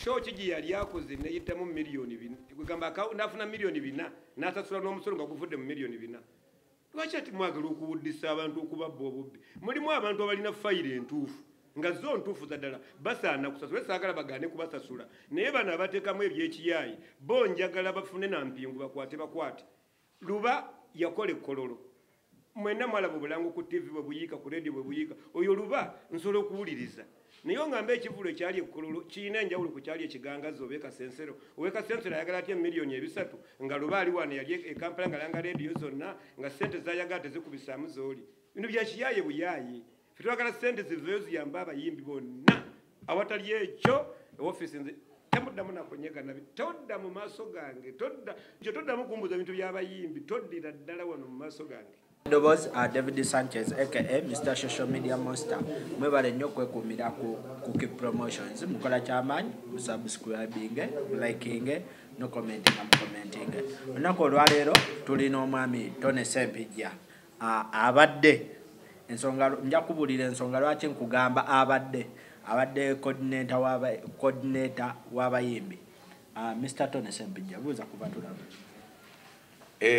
Show ki gye yali akoze neyitamu 4 million? Kugamba nafuna 4 million, n'asasula n'omusolo nga guvudde mu 4 million. Lwaki ati mwagala okuwuddisa abantu, okubabba obubbi? Mulimu abantu abalina fayiro entuufu, nga zo ntuufu za ddala, basaana kusasula. Saagala bagaane kubasasula, naye bano abateekamu ebyekiyaayi bo njagala bafune nampingu, bakwate bakwate. Luba yakola ekkololo, mwenna mwalaba obulango ku TV bwe buyiika, ku radio bwe buyiika. Oyo Luba nsobola okuwuliriza, naye oŋŋamba ekivulu ekyali ekkololo kirina enjawulo ku kyali ekigangazi oba ekasensero? Owekasensero ayagala atya 3 million, nga Luba ali wano yali e Kampala nga langa rediyo zonna, nga sente zayagala tezikubisaamu zooli? Bino byakiyaaye buyaaye. Fe twagala sente ziveeyo ziyambe abayimbi bonna. Awatali ekyo, ofiisi nze temuddamu nakunyega nabi. Todda mu maaso gange, todda kyo, toddamu kumbuza bintu by'abayimbi, toddira ddala wano mu maaso gange. Eddoboozi David Sanchez aka Mr Social Media Monster. Mwebale nnyo okwekuumira ku Cookie Promotions. Mukola kyamaanyi, musubscribinge, mulikinge, nokommentinga, mukommentinge. Olunaku olwaleero tulina omwami Tony Sempijja. Abadde ensonga, nja kubuulira ensonga lwaki nkugamba abadde coordinator w'abayimbi. Mr Tony Sempijja, buuza kuba tulaba.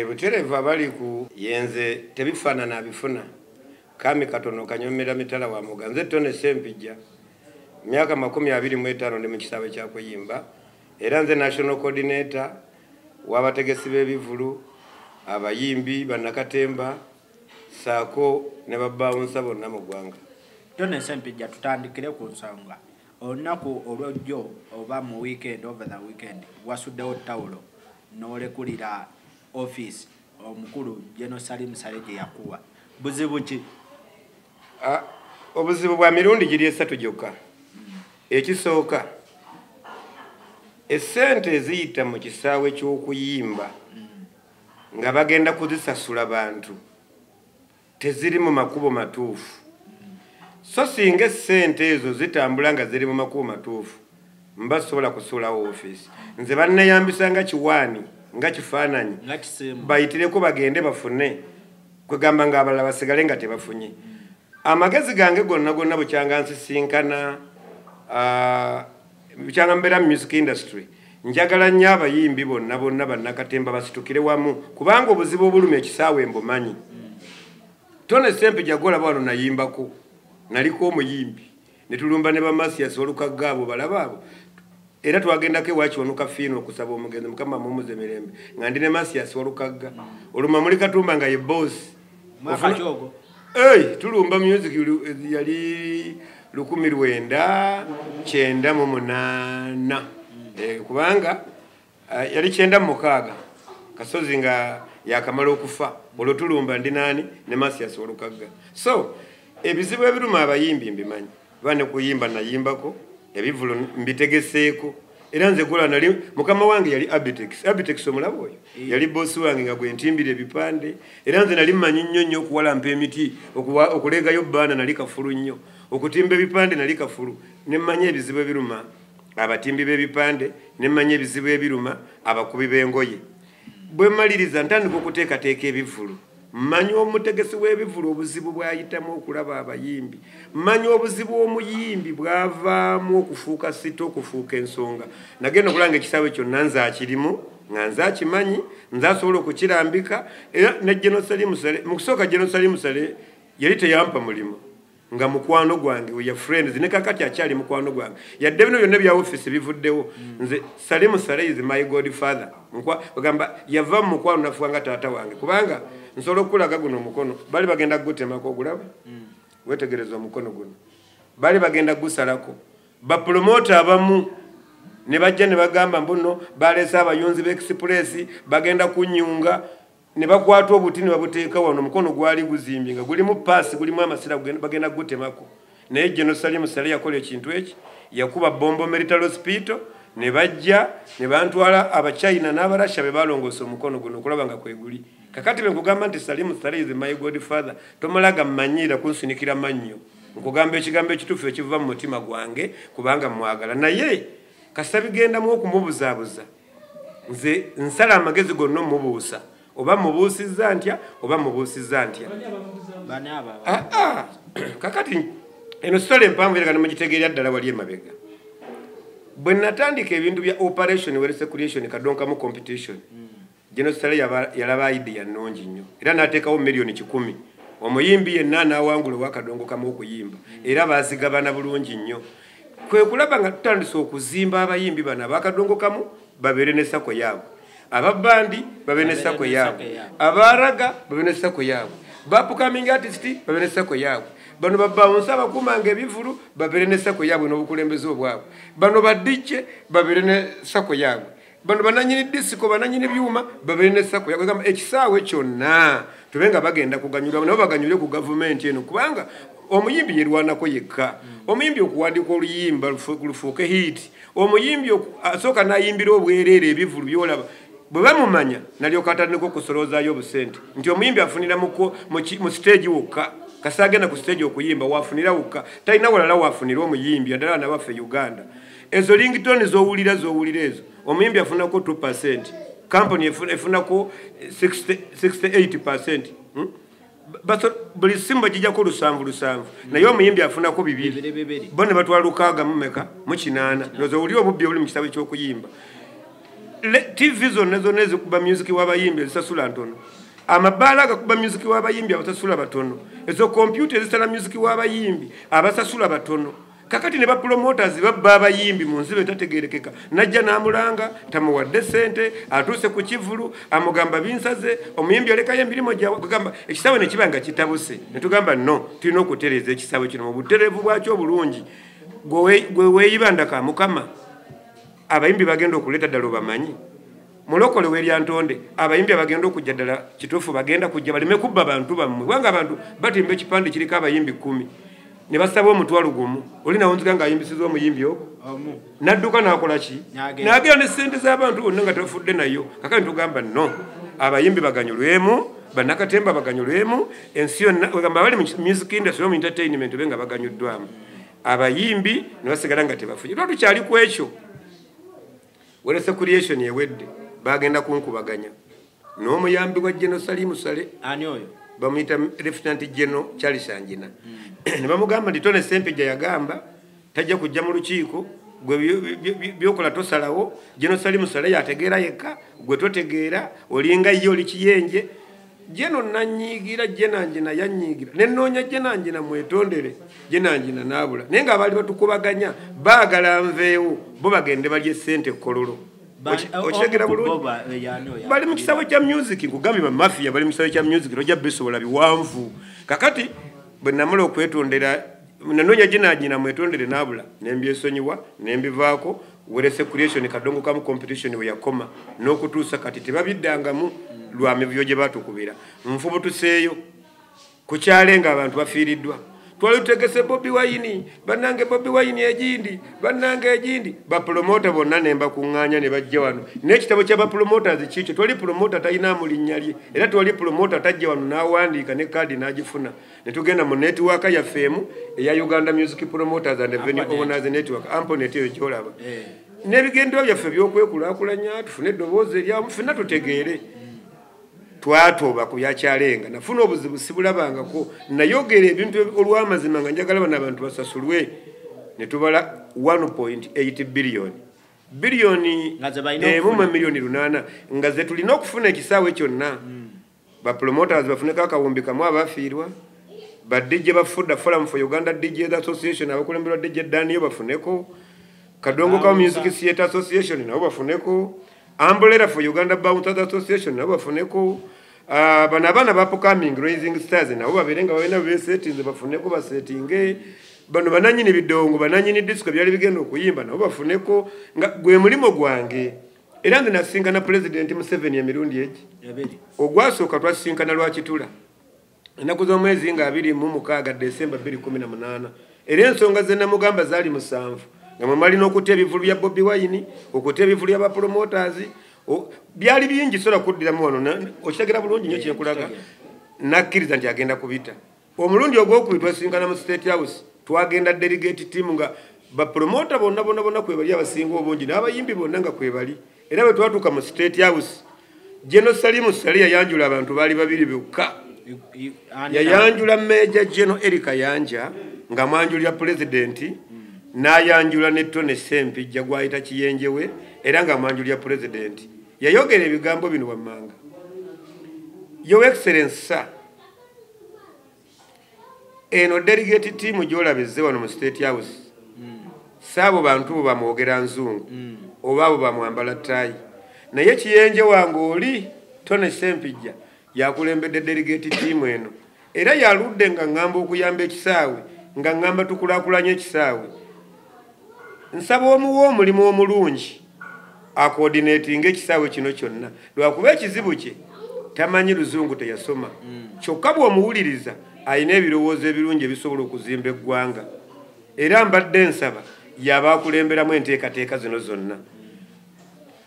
Butereevu abali ku yenze tebifaanana abifuna kami katono kanyomera mitala wa muga. Nze Tony Sempijja, myaka 25 ndi mu kisaawe kyakuyimba, era nze national coordinator w'abategesi b'ebivulu, abayimbi, bannakatemba saako ne babawunsa bonna mu ggwanga. Tony Sempijja, tutandikire ku nsonga. Olunaku olwojjo oba mu weekend, over the weekend, wasuddewo tawulo n'olekulira office omukulu General Salim Saleh gye yakuwa. Buzibu ki? Obuzibu bwa mirundi giri esatu gyokka. Ekisooka, essente eziyita mu kisaawe ky'okuyimba nga bagenda kuzisasula bantu teziri mu makubo matuufu. So singa essente ezo zitambula nga ziri mu makubo matuufu, mba sobola kusuulawo ofiisi. Nze banneyambisa nga kiwaani, nga kifaananyi, nga kisiimu, bayitireko bagende bafune, kwegamba nga abalala basigale nga tebafunye. Amagezi gange gonna gonna bukyanga nsisinkana, bukyanga mbeera mu music industry, njagala nnyo abayimbi bonna bonna bannakatemba basitukire wamu, kubanga obuzibu obulumi ekisaawe mbumanyi. Tony Sempijja golaba wano nayimbako, naliko omuyimbi ne tulumba ne bamasiyasi olukagga abo balaba abo, era twagendako ewakiwanuka fiino okusaba omugenzi, Mukama mumuze mirembe, nga ndi ne Masiyasi Walukagga oluma muli Katumba nga ye bosi. Mwaka ki ogwo? Hey, tulumba music yali 1998. Kubanga yali 96, Kasozi nga yakamala okufa. Olwo tulumba ndi nani? Ne Masias Walukagga. So ebizibu ebiruma abayimbi mbimanyi, bane kuyimba nayimbako, ebivulu mbitegeseeko, era nze gola nali mukama wange yali Abitex. Abitex omulaba oyo yali bosi wange nga gwe ntimbira ebipande, era nze nali mmanyi nnyo nnyo okuwalampa emiti, okuleegayo baana, nali kafulu nnyo okutimba ebipande, nali kafulu. Ne mmanyi ebizibu ebiruma abatimbi b'ebipande, ne mmanyi ebizibu ebiruma abakubi b'engoye. Bwe mmaliriza ntandika okuteekateeka ebivulu, mmanyi omutegesi w'ebivulu obuzibu bw'ayitamu okulaba abayimbi, mmanyi obuzibu omuyimbi bw'avaamu okufuuka sita, okufuuka ensonga. Nagenda okulanga ekisaawe kyonna nze akirimu, nga nze akimanyi, nze asobola okukirambika. Era ne General Salim Saleh, mu kusooka General Salim Saleh yali teyampa mulimu, nga mukwano gwange, we are friends, ne kakati akyali mukwano gwange, yadde bino byonna bya office bivuddewo. Nze Salim Saleh is my godfather. Ogamba yava mu mukwano nafuka nga taata wange, kubanga nsobola okukulaga guno omukono bali bagenda kugutemako. Ogulaba, wetegereza omukono guno, bali bagenda kugusalako. Bapromota abamu ne bajja ne bagamba mbuno baleese abayunzi b'express bagenda kunyunga, ne bakwata obuti ne babuteeka wano. Omukono gwali guzimbye nga gulimu paasi, gulimu amasira, bagenda kugutemako. Naye General Salim Saleh yakola ekintu eki, yakuba Bombo Military Hospital, ne bajja ne bantwala Abachina n'Abarasha be balongoosa omukono guno okulaba nga kweguli. Kakati bwe nkugamba nti Salim Saleh is my godfather, tomalaga mmanyiira kunsunikira mannyo. Nkugamba ekigambo ekituufu ekiva mu mutima gwange, kubanga mwagala. Naye kasita bigendamu okumubuzaabuza, nze nsala amagezi gonna omubuusa, oba mubuusizza ntya, oba mubuusizza ntya. Bani abo? Kakati eno sitole empanvu era nemugitegeerera ddala. Wali emabega Bwe natandika ebintu bya operation wealth creation kadonkamu competition, General Saleh yalaba idea nnungi nnyo era n'ateekawo 100,000,000 omuyimbi yenna n'awangula owakadongo kamu okuyimba, era baazigabana bulungi nnyo. Kwe kulaba nga tutandise okuzimba abayimbi bano abakadongo kamu babeere ne sako yaabwe, ababandi babeere ne sako yaabwe, abaraga babeere ne sako yaabwe, ba upcoming artist babeere ne sako yaabwe, bano babawunsa abakumanga ebivulu babeere ne sako yaabwe n'obukulembeze obwabwe, bano ba DJ babeere ne sako yaabwe, bano bananyini disco bananyini byuma babeere ne sako yaabwe. Gamba ekisaawe kyonna tube nga bagenda kuganyulwa, nabo baganyulwe ku gavumenti eno, kubanga omuyimbi yerwanako yekka. Omuyimbi okuwandiika oluyimba lufuuke hit, omuyimbi asooka n'ayimbira obwereere ebivulu by'olaba bwe bamumanya nalyoka atandika okusolozaayo obusente nti omuyimbi afunira mu stage wokka, kasita agenda ku stage okuyimba wafunira wokka, talina walala wafunira omuyimbi addala nabaffe Uganda. Ezo ringtone z'owulira ezo omuyimbi afunako 2%, kampuni efunako 68%. Buli simu bagijjako 7 naye omuyimbi afunako 2, bo ne batwala 6 mu meka mu 8. Ndowooza owulira obubbi obuli mu kitabo ky'okuyimba. TV zonna zonna ezikuba music w'abayimbi ezisasula ntono, amabaala agakuba music w'abayimbi abasasula batono, ezo kompyuta ezisala music w'abayimbi abasasula batono. Kakati ne bapromoters babba abayimbi mu nsi etategeerekeka, najja n'amulanga tamuwadde ssente, atuuse ku kivulu amugamba binsaze, omuyimbi alekayo emirimu gyagamba ekisaawe ne kiba nga kitabuse. Ne tugamba no, tulina okutereeza ekisaawe kino mu butereevu bwakyo obulungi. Gwe weeyibanda Mukama, abayimbi bagenda okuleeta ddala obamanyi. Mulokole w'eryantonde abayimbi abagenda okujja ddala kituufu bagenda kujja baleme kubba bantu bammwe, kubanga abantu batimba ekipande kiriko abayimbi 10 ne basaba 1,000, oli nawunzika ng'ayimbisiza omuyimbi ogwo n'adduka n'akola ki, n'agenda ne ssente z'abantu bonna nga tebafudde nayo. Kakati tugamba no, abayimbi baganyulwemu, bannakatemba baganyulwemu, ensi yonna ogamba abali mu music industry mu entertainment be nga baganyuddwamu, abayimbi ne basigala nga tebafunye. Lwa tukyali ku ekyo, wealth creation ewedde, bagenda kunkubaganya n'omuyambi wa General Salim Saleh, ani oyo bamuyita Lieutenant General Charles Angina. Ne bamugamba nti Tone Ssempijja yagamba tajja kujja mu lukiiko, gwe byokola tosalawo, General Salim Saleh yategeera yekka, gwe totegeera, olinga ye oli kiyenje. General nanyiigira, General Angina yanyiigira, ne nnoonya General Angina mwetondere, General Angina n'abula. Naye ng'abaali batukubaganya baagala nveewo, bo bagende balye ssente Kololo. Okitegera bulungi? Bali mu kisaawe kya music, nkugambye ba mafia bali mu kisaawe kya music, tojja bisobola biwanvu. Kakati bwe namala okwetondera, nanoonya General Angina mwetondere n'abula, ne mbyesonyiwa, ne mbivaako. Wealth creation kadongo kamu competition we yakoma n'okutuusa kati tebabiddangamu lwa mivuyo gye baatukubira. Nfubutuseeyo ku kyale ng'abantu bafiiriddwa. Twali tutegese Bobi Wine, bannange Bobi Wine egindi, bannange egindi. Bapromota bonna ne mbakuŋŋaanya ne bajja wano. N'ekitabo kya bapromoters kiikyo, twali promota talina linnya lye, era twali promota tajja wano n'awandiika ne kaadi n'agifuna. Ne tugenda mu network yaffe emu eya Uganda Music Promoters and Venue Owners Network, Amponet eyo gy'olaba. N'ebigendwa byaffe by'okwekulaakulanya, tufune eddoboozi eryamu, ffenna tutegeere. Twatoba ku byakyalenga, nafuna obuzibu sibulabangako, nayogera ebintu olw'amazima nga njagala bano abantu basasulwe. Ne tubala 1.8 billion, biliyoni emu mu 8,000,000 nga ze tulina okufuna ekisaawe kyonna. Bapromoters bafuneko 2,000 abafiirwa, ba DJ bafuda Forum for Uganda DJs Association abakulemberwa DJ Daniel bafuneko, Kadongo ka Music Theatre Association nabo bafuneko, Umbrella for Uganda Bouncers Association nabo bafuneko, bano abaana ba upcoming Rising Stars nabo babeere nga balina besetinze bafuneko basetinge, bano bananyini bidongo bananyini disco byali bigenda okuyimba nabo bafuneko. Nga gwe mulimo gwange. Era nze nasinkana President Museveni emirundi egi ogwasooka twasinkana Lwakitula ennaku z'omwezi nga 26 Desemba 2018, era ensonga ze namugamba zaali 7 nga mwe mwalina okutta ebivulu bya Bobi Wine, okutta ebivulu bya bapromoters, byali bingi sola kuddiramu wano. Okitegera bulungi nnyo kyenkulaga. Nakkiriza nti agenda kubita. Omulundi ogwokubiri twasinkana mu State House, twagenda delegate team nga bapromota bonna bonna bonna kwe bali abasinga obungi n'abayimbi bonna nga kwe bali. Era bwe twatuuka mu State House, General Salim Saleh yayanjula abantu baali 2 bokka. Yayanjula Major General Eric Kayanja nga mwanjulira pulezidenti, N'ayanjula ne Tony Ssempijja gw'ayita kiyenjewe era ng'amwanjulira pulezidenti. Yayogera ebigambo bino wammanga: "Your Excellency sir, eno delegate team gy'olaba ezze wano mu State House, saabo bantu bo bamwogera nzungu oba abo bamwambala ttaayi, naye kiyenje wange oli Tony Ssempijja yakulembedde delegate team eno, era yaludde nga ŋŋamba okuyamba ekisaawe, nga ŋŋamba tukulaakulanye ekisaawe. Nsaba omuwa omulimu omulungi acoordinatinga ekisaawe kino kyonna, lwakuba ekizibu kye tamanyi luzungu, teyasoma. Kyokka bw'omuwuliriza alina ebirowoozo ebirungi ebisobola okuzimba eggwanga, era mbadde nsaba yaba akulemberamu enteekateeka zino zonna."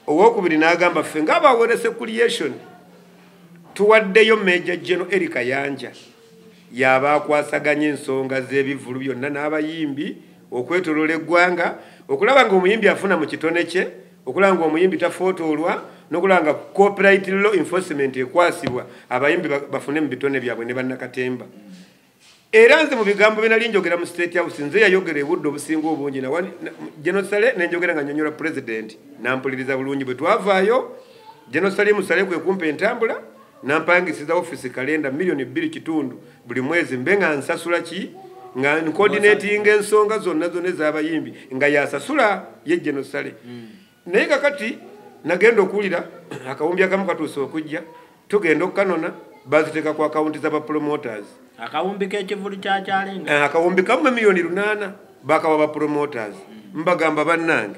Owokubiri n'agamba, "Ffe ng'abawerese creation tuwaddeyo Major General Eric Kayanja, yaba akwasaganya ensonga z'ebivvulu byonna n'abayimbi okwetoloola eggwanga, okulaba nga omuyimbi afuna mu kitone kye, okulaba nga omuyimbi tafootoolwa, n'okulaba nga copyright law enforcement ekwasibwa, abayimbi bafune mu bitone byabwe ne bannakatemba." Era nze mu bigambo bye nali njogera mu State House, nze yayogera ebudde obusinga obungi General Saleh, nenjogera nga nyonyola president, nampuliriza bulungi. Bwe twavaayo, General Salim Saleh kwe kumpa entambula, nampangisiza office kalenda 2.5 miliyoni buli mwezi, mbe nga nsasula ki, nga ncoordinatinga ensonga zonna zonna ez'abayimbi, nga yasasula ye General Saleh. Naye kakati nagenda okuwulira akawumbi akamu katuuse okujja, tugenda okukanona, baziteeka ku akawunti z'abapromoters. Akawumbi k'ekivulu kyakyalinga? Akawumbi kamu 8 miliyoni bakawa bapromoters. Mbagamba, bannange,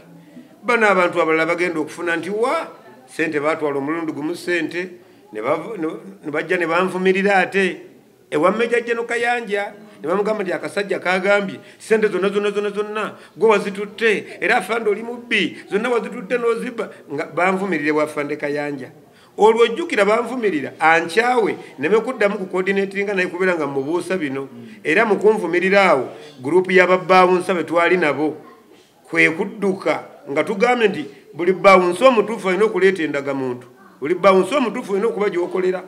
bano abantu abalala bagenda okufuna nti wa sente batwala omulundi gumu sente ne bajja ne banvumirira ate ewa Major General Kayanja, ne bamugamba nti akasajja kagambye sente zonna zonna zonna zonna gwe wazitutte, era afande oli mubbi, zonna wazitutte n'ozibba. Nga banvumirire bwafande Kayanja. Olwo ojjukira banvumirira ankyawe neme kuddamu ku coordinatinga naye, kubeera nga mubuusa bino. Era mu kunvumirira awo, gurupu y'ababouncer be twali nabo kwe kudduka, nga tugambye nti buli bouncer omutuufu alina okuleeta endagamuntu, buli bouncer omutuufu olina okuba gyokolera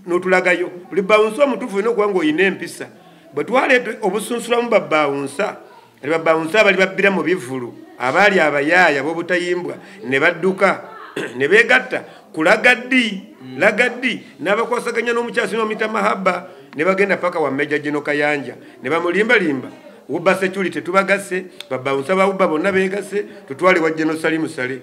n'otulagayo, buli bouncer omutuufu olina okuba ng'olina empisa. Bwe twaleeta obusunsulamu babouncer, ati babouncer abali babbira mu bivvulu, abaali abayaaya b'obutayimbwa, ne badduka ne beegatta ku Lagaddi. Lagaddi n'abakwasaganya n'omukyasi n'omuyita Mahaba, ne bagenda paka wa Major General Kayanja ne bamulimbalimba, Uba security tubagase, babouncer ba Uba bonna beegase, tutwale wa General Salim Saleh.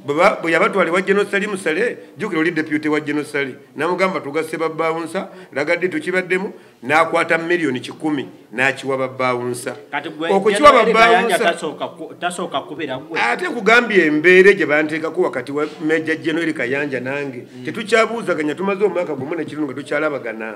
Bwe yabatwale wa General Salim Saleh, jjukira oli deputy wa General Saleh, namugamba tugase babouncer Lagaddi, tukibaddemu, n'akwata 100 million n'akiwa babouncer. Kati gwe Okukiwa General Eric Kayanja babouncer tasooka kubira gwe? Ate kugambye embeera gye banteekako wakati wa Major General Kayanja nange, tetukyabuuzaganya, tumaze omwaka gumu nekitundu nga tukyalabagana.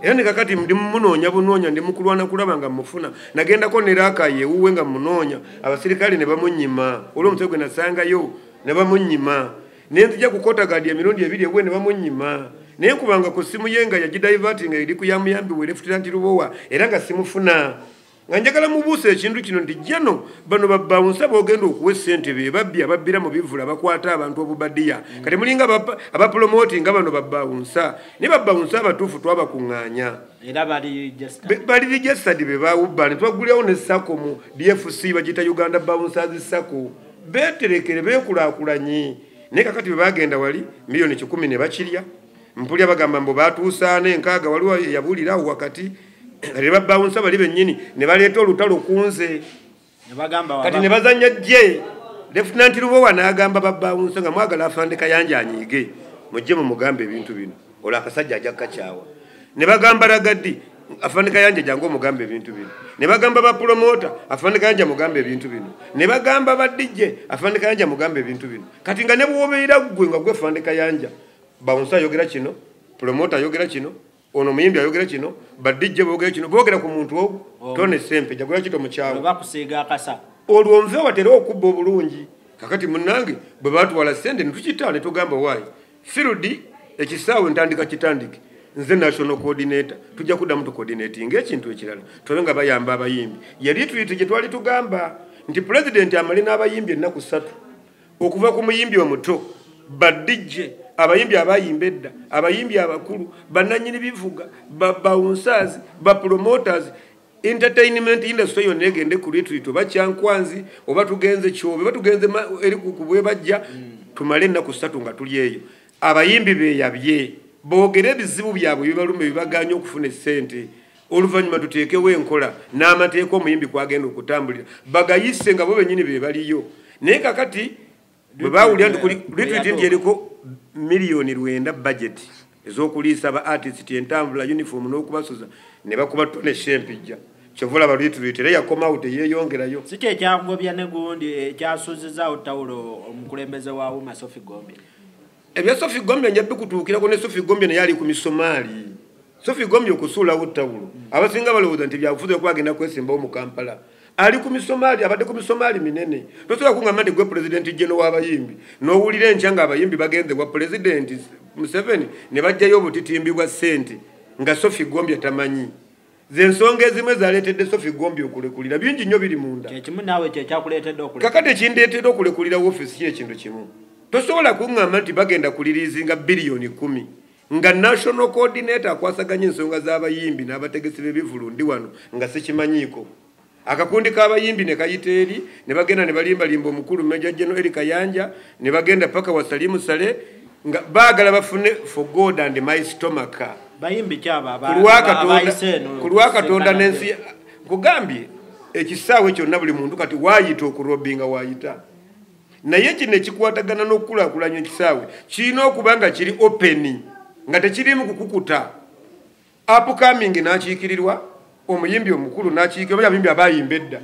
Era ne kakati ndi munoonya bunoonya, ndi mukulwana kulaba nga mufuna. Nagendako ne Rakai ewuwe nga munoonya, abasirikale ne bamunyima olw'omutwe gwe nasangayo, ne bamunyima. Nenzija ku kota gadi emirundi ebiri ewuwe ne bamunyima, naye nkubanga ku ssimu ye nga yagidivertinga eri ku ya muyambi we Lieutenant Lubowa, era nga simufuna. Nga njagala mubuusa ekintu kino nti jeno bano babouncer bogenda okuwa essente be babbi ababbira mu bivvulu, abakwata abantu obubadiya. Kati mulinga abapromotinga bano babouncer, naye babouncer abatuufu twabakuŋŋaanya. Era bali just Bali registered be bawubba, ne twagulirawo ne SACCO mu DFC, bagiyita Uganda Bouncers SACCO, beeterekere beekulaakulanye. Naye kakati bwe bagenda wali 100 million ne bakirya. Mpulya bagamba mbu batuusaana enkaaga, waliwo yabuulirawo wakati. Kati babouncer bali bennyini ne baleeta olutalo ku nze. Ne bagamba Kati ne bazanya gye Lieutenant Lubowa n'agamba babouncer, nga mwagala afande Kayanja anyiige, mujje mumugambe ebintu bino, olwo akasajja ajja kukakyawa. Ne bagamba Lagaddi, afande Kayanja jangu omugambe ebintu bino. Ne bagamba bapromota, afande Kayanja mugambe ebintu bino. Ne bagamba ba DJ, afande Kayanja mugambe ebintu bino. Kati nga ne bwobeera ggwe nga gwe afande Kayanja, bouncer ayogera kino, promota ayogera kino, ono omuyimbi ayogera kino, ba DJ boogera kino, boogera ku muntu ogwo Omu. Tone Ssempijja gwe kito mukyawo. Bakusiiga akasa. Olwo nve watera okubba obulungi. Kakati munnange, bwe batwala sente netukita ne tugamba waayi field ekisaawe ntandika kitandike, nze national coordinator, tujja kuddamu tucoordinatinga ekintu ekirala, tulabe nga bayamba abayimbi. Yali tuyite gye twali tugamba nti pulezidenti amale n'abayimbi ennaku 3, okuva ku muyimbi omuto, ba DJ, abayimbi abayimba edda, abayimbi abakulu, bannannyini bivuga, ba bouncers, ba promoters. Entertainment industry yonna egende ku retreat, oba Kyankwanzi, oba tugenze Kyobe, oba tugenze eri ku Bwebajja, tumale ennaku 3 nga tuli eyo. Abayimbi beeyabye boogere ebizibu byabwe bibalume bibagaanye okufuna essente. Oluvannyuma tuteekewo enkola n'amateeka omuyimbi kwagenda okutambulira, bagayise nga bo bennyini be baliyo. Naye kakati bwe bawulira nti kuli retreat nti eriko 9 million budget ez'okuliisa ba artist, entambula, uniform n'okubasuza, ne bakuba tone Ssempijja. Kyova olaba retreat era yakomawo, teyeeyongerayo. Si kyekyangobya ne gundi ekyasuuzizaawo tawulo omukulembeze wa UMA, Sophie Gombya? Ebya Sophie Gombya nja bikutuukirako. Ne Sophie Gombya naye ali ku misomaali. Sophie Gombya okusuulawo tawulo, abasinga balowooza nti byabufuzi okuba agenda kwesimbawo mu Kampala. Ali ku misomaali, abadde ku misomaali minene. Tosobola kungamba nti gwe pulezidenti geno w'abayimbi n'owulira enkya ng'abayimbi bagenze wa Pulezidenti Museveni ne bajjayo obutitimbi bwa ssente nga Sophie Gombya tamanyi. Ze ensonga ezimu ezaleetedde Sophie Gombya okulekulira bingi nnyo biri munda. Kyekimu naawe kyekyakuleetedde okuleka? Kakati ekindeetera okulekulira woofiisi yo ekintu kimu. Tosobola kuŋŋamba nti bagenda kuliriizinga 10 biliyoni nga national coordinator akwasaganya ensonga z'abayimbi n'abategesi b'ebivulu ndi wano nga sikimanyiiko. Akakundi k'abayimbi ne kayita eri ne bagenda ne balimbalimba omukulu Major General Eri Kayanja, ne bagenda paka wa Salimu Sale nga baagala bafune for God and my stomach. Bayimbi kyabo Ku lwa Katonda, abayise eno? Ku lwa Katonda n'ensi. Nkugambye, ekisaawe kyonna buli muntu kati waayita okulobbyinga waayita, naye kino ekikwatagana n'okukulaakulanya ekisaawe kirina okuba nga kiri open, nga tekirimu kukukuta. Upcoming n'akiikirirwa omuyimbi omukulu n'akiikirirwa abayimbi abayimba edda.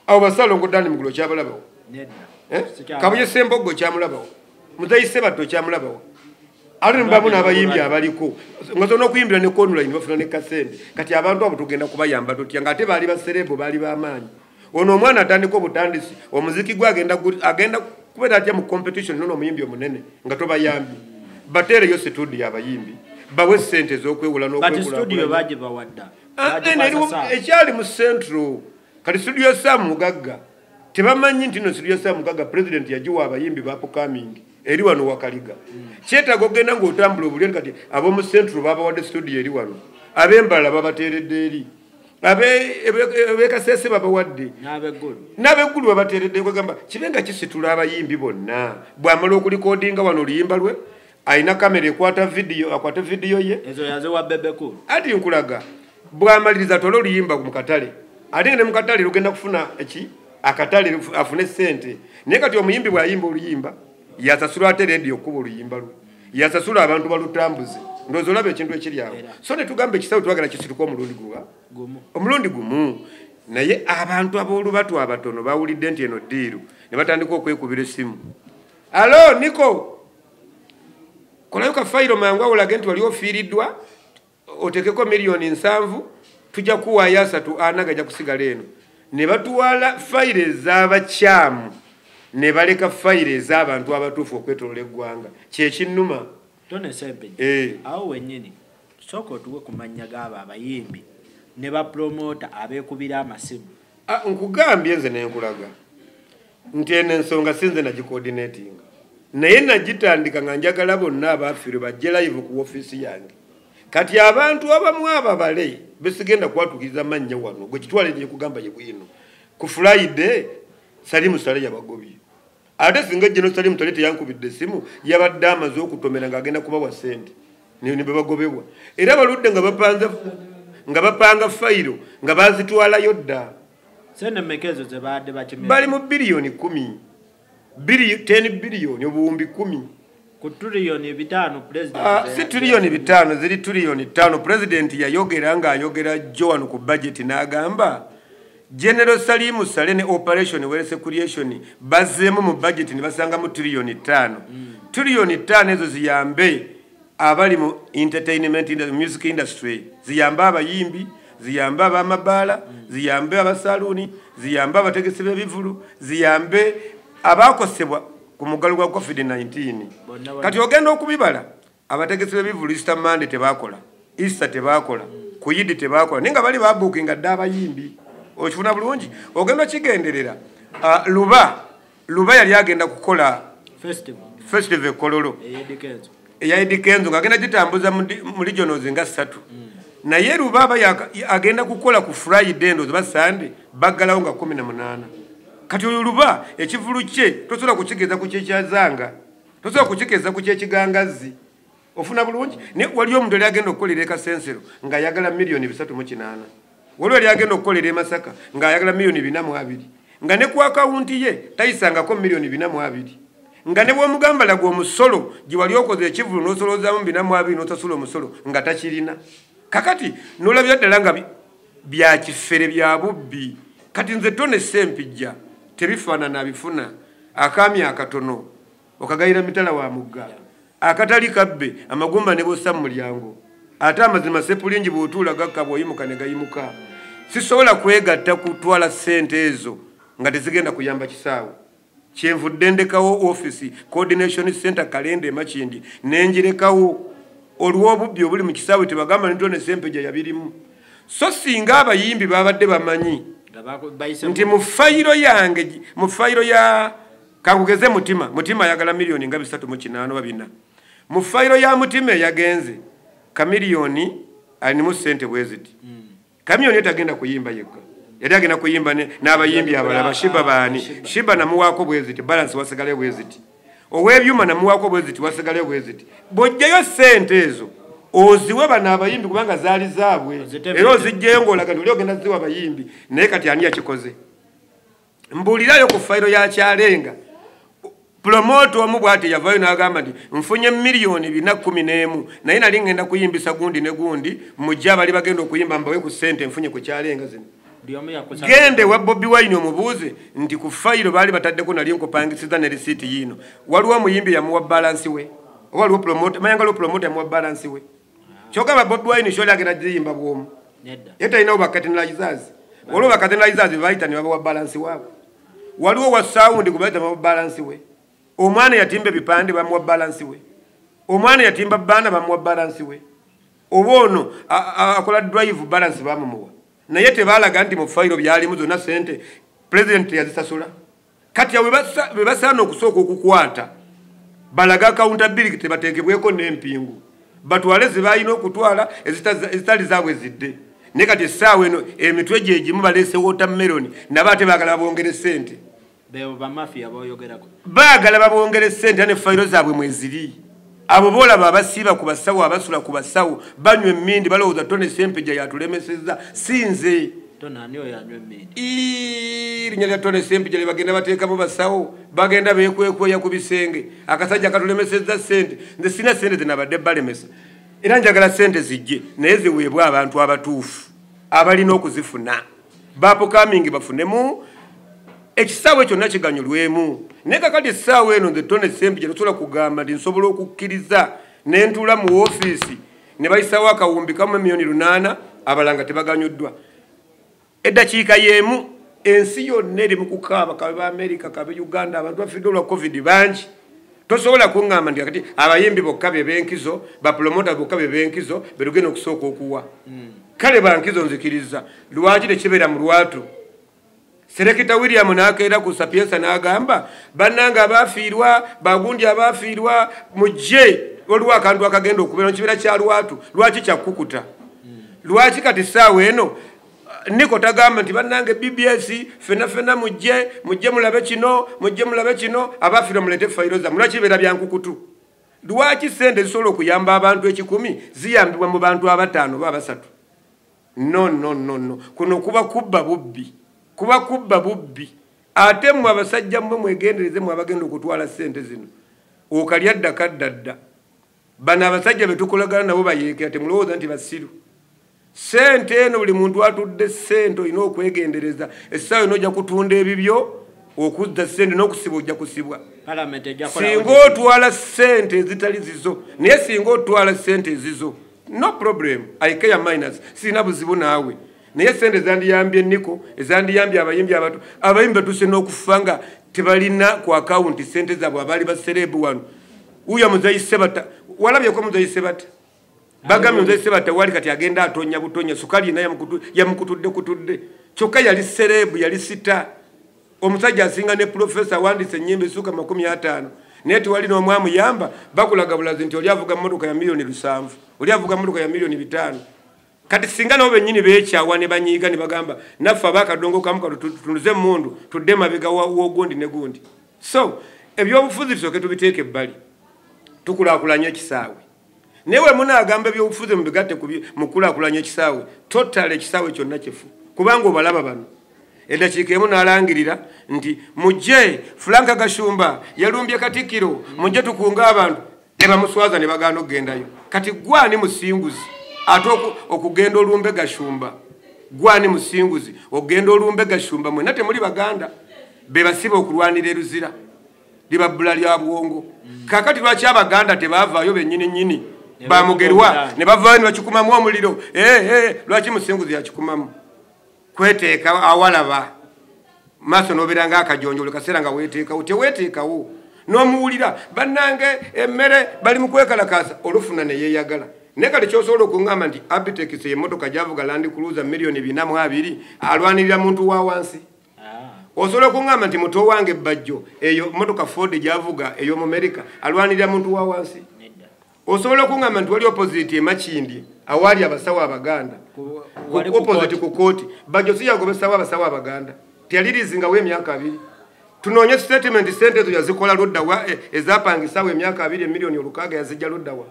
Abo basalongo Dani Mugulo kyabalabawo? Nedda. Eh? Sikyabalabawo. Kabuye Semboggo kyamulabawo? Muzayi Sebatto kyamulabawo? Ate nemubamu n'abayimbi abaliko nga zona okuyimbira ne online bafuna ne kasente. Kati abantu abo tugenda kubayamba tutya ng'ate baali ba celeb, baali b'amaanyi? Ono omwana atandika obutandisi omuziki gwe agenda kubeera atya mu competition nono omuyimbi omunene nga tobayambye? Bateereyo studio, abayimbi bawe sente ez'okwewula But studio n'okwekulaakulanya. bagibawadda. Ah, ekyali mu Central, kati studio Sam Mugagga tebamanyi nti no studio Sam Mugagga president yagiwa abayimbi ba upcoming eri wano Wakaliga. Kyetaaga okugenda ng'otambula obulyo. Kati ab'omu Central babawadde studio eri wano, ab'embalala babateeredde eri, ab'ekasese babawadde n'abeggulu. N'abeggulu babateeredde. Kwegamba kibe nga kisitula abayimbi bonna. Bw'amala okulikodinga wano oluyimba lwe, alina kamera ekwata vidiyo, akwate vidiyo ye. Ezo yaziwa Bebe Cool. Ati nkulaga, bw'amaliriza atwale oluyimba mu katale, ate nga ne mu katale lugenda kufuna eki akatale afune sente. Naye kati omuyimbi bw'ayimba oluyimba, yasasula ate rediyo okuba oluyimba lwe, yasasula abantu balutambuze. Ndowooza olaba ekintu ekiri awo. Era. So ne tugamba ekisawo twagala kisituka omulundi guwa Gumu. Omulundi gumu. Naye abantu ab'olubatu abatono bawulidde nti eno deal ne batandika okwekubira essimu: "Alo Niko, kolayo ka fayiro mangu awolage nti wali ofiiriddwa, otekeko 70 miliyoni, tujja kuwaayo 30, 40 gajja kusigala eno." Ne batwala fayiro ez'abakyamu ne baleka fayiro ez'abantu abatuufu okwetolola eggwanga. Kyekinnuma. Tone Ssempijja, Eh. awo wennyini sooka otuwe ku mannya g'abo abayimbi ne bapromota abeekubira amasimu. Ah, nkugambye nze nenkulaga nti eno ensonga si nze nagicoordinatinga, naye nagitandika nga njagala bonna abaafiirwe bajje live ku ofiisi yange. Kati abantu abamu ababale besigenda kwatuukiriza mannya wano, gwe kitwale gyekugamba ye bwino. Ku Friday Salimu Sale yabagobye. Ate singa Geno Salimu Sale teyankubidde essimu, yabadde amaze okutomera ng'agenda kubawa ssente ne bebagobebwa. Era baludde nga bapanze, nga bapanga fayiro nga bazitwalayo dda. Sente mmeka ezo ze baadde bakimira? Bali mu 10 biliyoni, 10 biliyoni, 10,000. Ku 5 triliyoni president Ah, si 5 triliyoni, ziri 5 triliyoni. Pulezidenti yayogera ng'ayogera jjo wano ku budget n'agamba General Salimu Sale ne Operation Wealth Creation bazzeemu mu budget ne basangamu 5 triliyoni. 5 triliyoni ezo ziyambe abali mu entertainment industry, music industry, ziyambe abayimbi, ziyambe abamabaala, ziyambe abasaluuni, ziyambe abategesi b'ebivulu, ziyambe abakosebwa ku muggalo gwa COVID-19. Bonna. Kati ogenda okubibala, abategesi b'ebivulu Easter Monday tebakola, Easter tebakola, ku Yidi tebakola, naye nga bali babuukinga dde abayimbi. Okifuna bulungi? Ogenda okigenderera. Ah, Luba yali agenda kukola festival festival ekololo ey'Eddy Kenzo. Eya Eddy Kenzo, ng'agenda gitambuza mu regionals nga ssatu. Naye Luba agenda kukola ku Friday ndowooza ba Sunday baggalawo nga 18. Kati oyo Luba ekivulu kye tosobola kukigeza ku kyekyazanga, tosobola kukigeza ku kyekigangazi. Ofuna bulungi? Naye waliyo omuntu yali agenda okukolera e Kasensero ng'ayagala 308 miliyoni. Waliwo yali agenda okukolera e Masaka ng'ayagala 402 miliyoni, nga ne ku akawunti ye tayisangako 402 miliyoni, nga ne bw'omugamba laga omusolo gye wali okoze ekivulu n'osolozaamu 42 n'osasula omusolo, nga takirina. Kakati n'olabira ddala nga bya kifere, bya bubbi. Kati nze Tone Sempijja tebifaanana abifuna akaami akatono okagayira mitala wa mugga akatali kabbe amagumba ne bossa mu mulyango. Ate amazima sepulingi bw'otuula gakka, bw'oyimuka ne gayimuka. Sisobola kwegatta kutwala ssente ezo nga tezigenda kuyamba kisaawe. Kyenvudde ndekawo office coordination center kalenda emakindi nenjirekawo olw'obubbi obuli mu kisaawe. Tebagamba nti Tone Sempejja yabirimu. So singa abayimbi babadde bamanyi nti mu fayiro yange, mu fayiro ya kankugeze Mutima, Mutima ayagala miliyoni nga 308 oba 4. Mu fayiro ya Mutima eyagenze, Kamiliyoni alinimu ssente bwe ziti. Kamiliyoni tagenda kuyimba yekka, yali agenda kuyimba n'abayimbi abalala, Bashiba baani. Shiba namuwaako bwe ziti, balance wasigale bwe ziti. Ow'ebyuma namuwaako bwe ziti, wasigale bwe ziti. Bw'ojjayo ssente ezo oziwe bano abayimbi, kubanga zaali zaabwe, era ozijjayo ng'olaga nti oli ogenda ziwa abayimbi. Naye kati ani yakikoze? Mbuulirayo ku fayiro ya Kyalenga. Promoter omu bw'ati yavayo n'agamba nti nfunye 411 miliyoni, naye nali ngenda kuyimbisa gundi ne gundi, mujje abali bagenda okuyimba mbawe ku ssente nfunye ku Kyalenga zino. Gende wa Bobi Wine omubuuze nti ku fayiro baali bataddeko nali nkupangisiza ne risiiti yiino. Waliwo omuyimbi yamuwa balance we, oba waliwo promoter mayanga, waliwo promoter yamuwa balance we? Kyogamba Bobi Wine kyoli agenda ziyimba bwomu ye talinawo ba curtain raisers. Waliwo ba curtain raisers bebayita ne babawa balance waabwe. Waliwo wa sound gwe bayita babawa balance we. Omwana yatimba ebipande bamuwa balance we. Omwana yatimba banner bamuwa balance we. Oba ono akola drive, balance bamumuwa. Naye tebalaga nti mu fayiro byalimu zonna sente president yazisasula. Kati awo be basaana okusooka okukwata, balaga accountability, tebateekebweko n'empingu, batwale ze balina okutwala, ezitali zaabwe zidde. Naye kati essaawa eno emitwe gye gimu baleese watermelon, nabo ate baagala babongere sente. Baagala babongere sente ne fayiro zaabwe mweziri. Abo boolaba abasiiba ku basawo, abasula ku basawo, banywa emmindi, balowooza Tone Sempejja yatulemesezza. Si nze. Erinnya lya Tone Sempejja lye bagenda bateekamu basawo, bagenda beekwekweya ku bisenge, akasajja katulemesezza sente. Nze sina sente zenabadde balemesa, era njagala sente zijje, naye ziweebwe abantu abatuufu abalina okuzifuna, ba upcoming bafunemu, ekisaawe kyonna kiganyulwemu. Naye kakati essaawa eno nze Tone Sempejja tosobola kugamba nti nsobola okukkiriza nentuula mu woofiisi ne bayisawo akawumbi kamu 8 miliyoni, abalanga tebaganyuddwa. Eddakiika y'emu ensi yonna eri mu kukaaba, kabe ba Amerika, kabe Uganda, abantu bafidde olwa COVID bangi. Tosobola kuŋŋamba nti kati abayimbi bokka be benkizo, bapromota bokka be benkizo belugenda okusooka okuwa. Kale bankizo nzikiriza, lwaki tekibeera mu lwatu? Serekita William n'akeera ku Sapiensa n'agamba, bannange abaafiirwa bagundi, abaafiirwa mujje, waliwo akantu akagenda okubeera mukibeera kya lwatu. Lwaki kyakkukuta? Lwaki kati saawa eno niko tagamba nti bannange BBS fena fena mujje, mujje mulabe kino, mujje mulabe kino, abafiirwa muleete fayiro zammwe? Lwaki bibeera byankukutu? Lwaki sente zisobola okuyamba abantu 100 ziyambibwa mu bantu abataano oba abasatu? No, no, no, no, kuno kuba kubba bubbi, kuba kubba bubbi. Ate mmwe abasajja mmwe mwegendereze, mmwe abagenda okutwala sente zino, okalya dda kadda dda. Bano abasajja betukolagana nabo bayeekera, temulowooza nti basiru. Sente eno buli muntu atudde sente olina okwegendereza. Essaawa eno ojja kutunda ebibyo okuzza sente, n'okusibwa ojja kusibwa singa otwala sente ezitali zizo. Naye singa otwala sente ezizo, no problem, I care minus, sirina buzibu naawe. Naye sente ezandiyambye niko, ezandiyambye abayimbi abato, abayimbi batuuse n'okufa nga tebalina ku akawunti sente zaabwe. Abaali ba celeb wano, wuyo Muzeyi Sebata, walabyeko Muzeyi Sebata? Bagambye Muzeyi Sebata wali kati agenda atonya butonya, sukali yena yamukutudde kutudde. Kyokka yali celeb, yali star, omusajja asinga ne profesa, awandise ennyimba esuka 50, naye tewali n'omwamuyamba. Bakulaga bulazi nti oli avuga mmotoka ya 7 miliyoni, oli avuga mmotoka ya 5 miliyoni. Kati singa nabo bennyini beekyawa ne banyiiga ne bagamba naffe abakadongo kamu katutunuze emmundu tudde mabega w'ogundi ne gundi. So ebyobufuzi tusooke tubiteeke ebbali, tukulaakulanya ekisaawe. Naye we munaagamba ebyobufuzi mubigatte mu kulaakulanya ekisaawe, totala ekisaawe kyonna kifu, kubanga obalaba bano. Eddakiika emu n'alangirira nti mujje Frank Gashumba yalumbye Katikkiro, mujje tukunga abantu, ne bamuswaza ne bagaana okugendayo. Kati gwani musinguzi ate okugenda olumbe Gashumba? Gwani musinguzi okugenda olumbe Gashumba? Mwenna temuli Baganda be basiba okulwanira eruzira liba bbula lya bwongo. Kaakati lwaki Abaganda tebaavaayo bennyini nnyini bamugerwa ne bavaayo ne bakikumamu omuliro? Lwaki musinguzi yakikumamu? Kweteeka awalaba maaso n'obeera ng'akajonjolo kaseera nga weeteekawo, teweeteekawo n'omuwulira bannange emmere bali mu kwekalakaasa, olufuna ne yeeyagala. Naye kati ky'osobola okuŋŋamba nti Abitex emmotoka gy'avuga Land Cruiser 422,000 alwanirira muntu wa wansi? Osobola okuŋŋamba nti muto wange Bajjo eyo mmotoka Ford gy'avuga ey'omu Amerika alwanirira muntu wa wansi? Osobola okuŋŋamba nti wali opposite e Makindye awaali abasawo Abaganda, opposite ku kooti, Bajjo si yagobesawo abasawo Abaganda, teyalirizingawo emyaka 2. Tunoonye statement, sente ezo yazikola luddawa? Ezapangisawo emyaka 2 600,000 yazijja luddawa?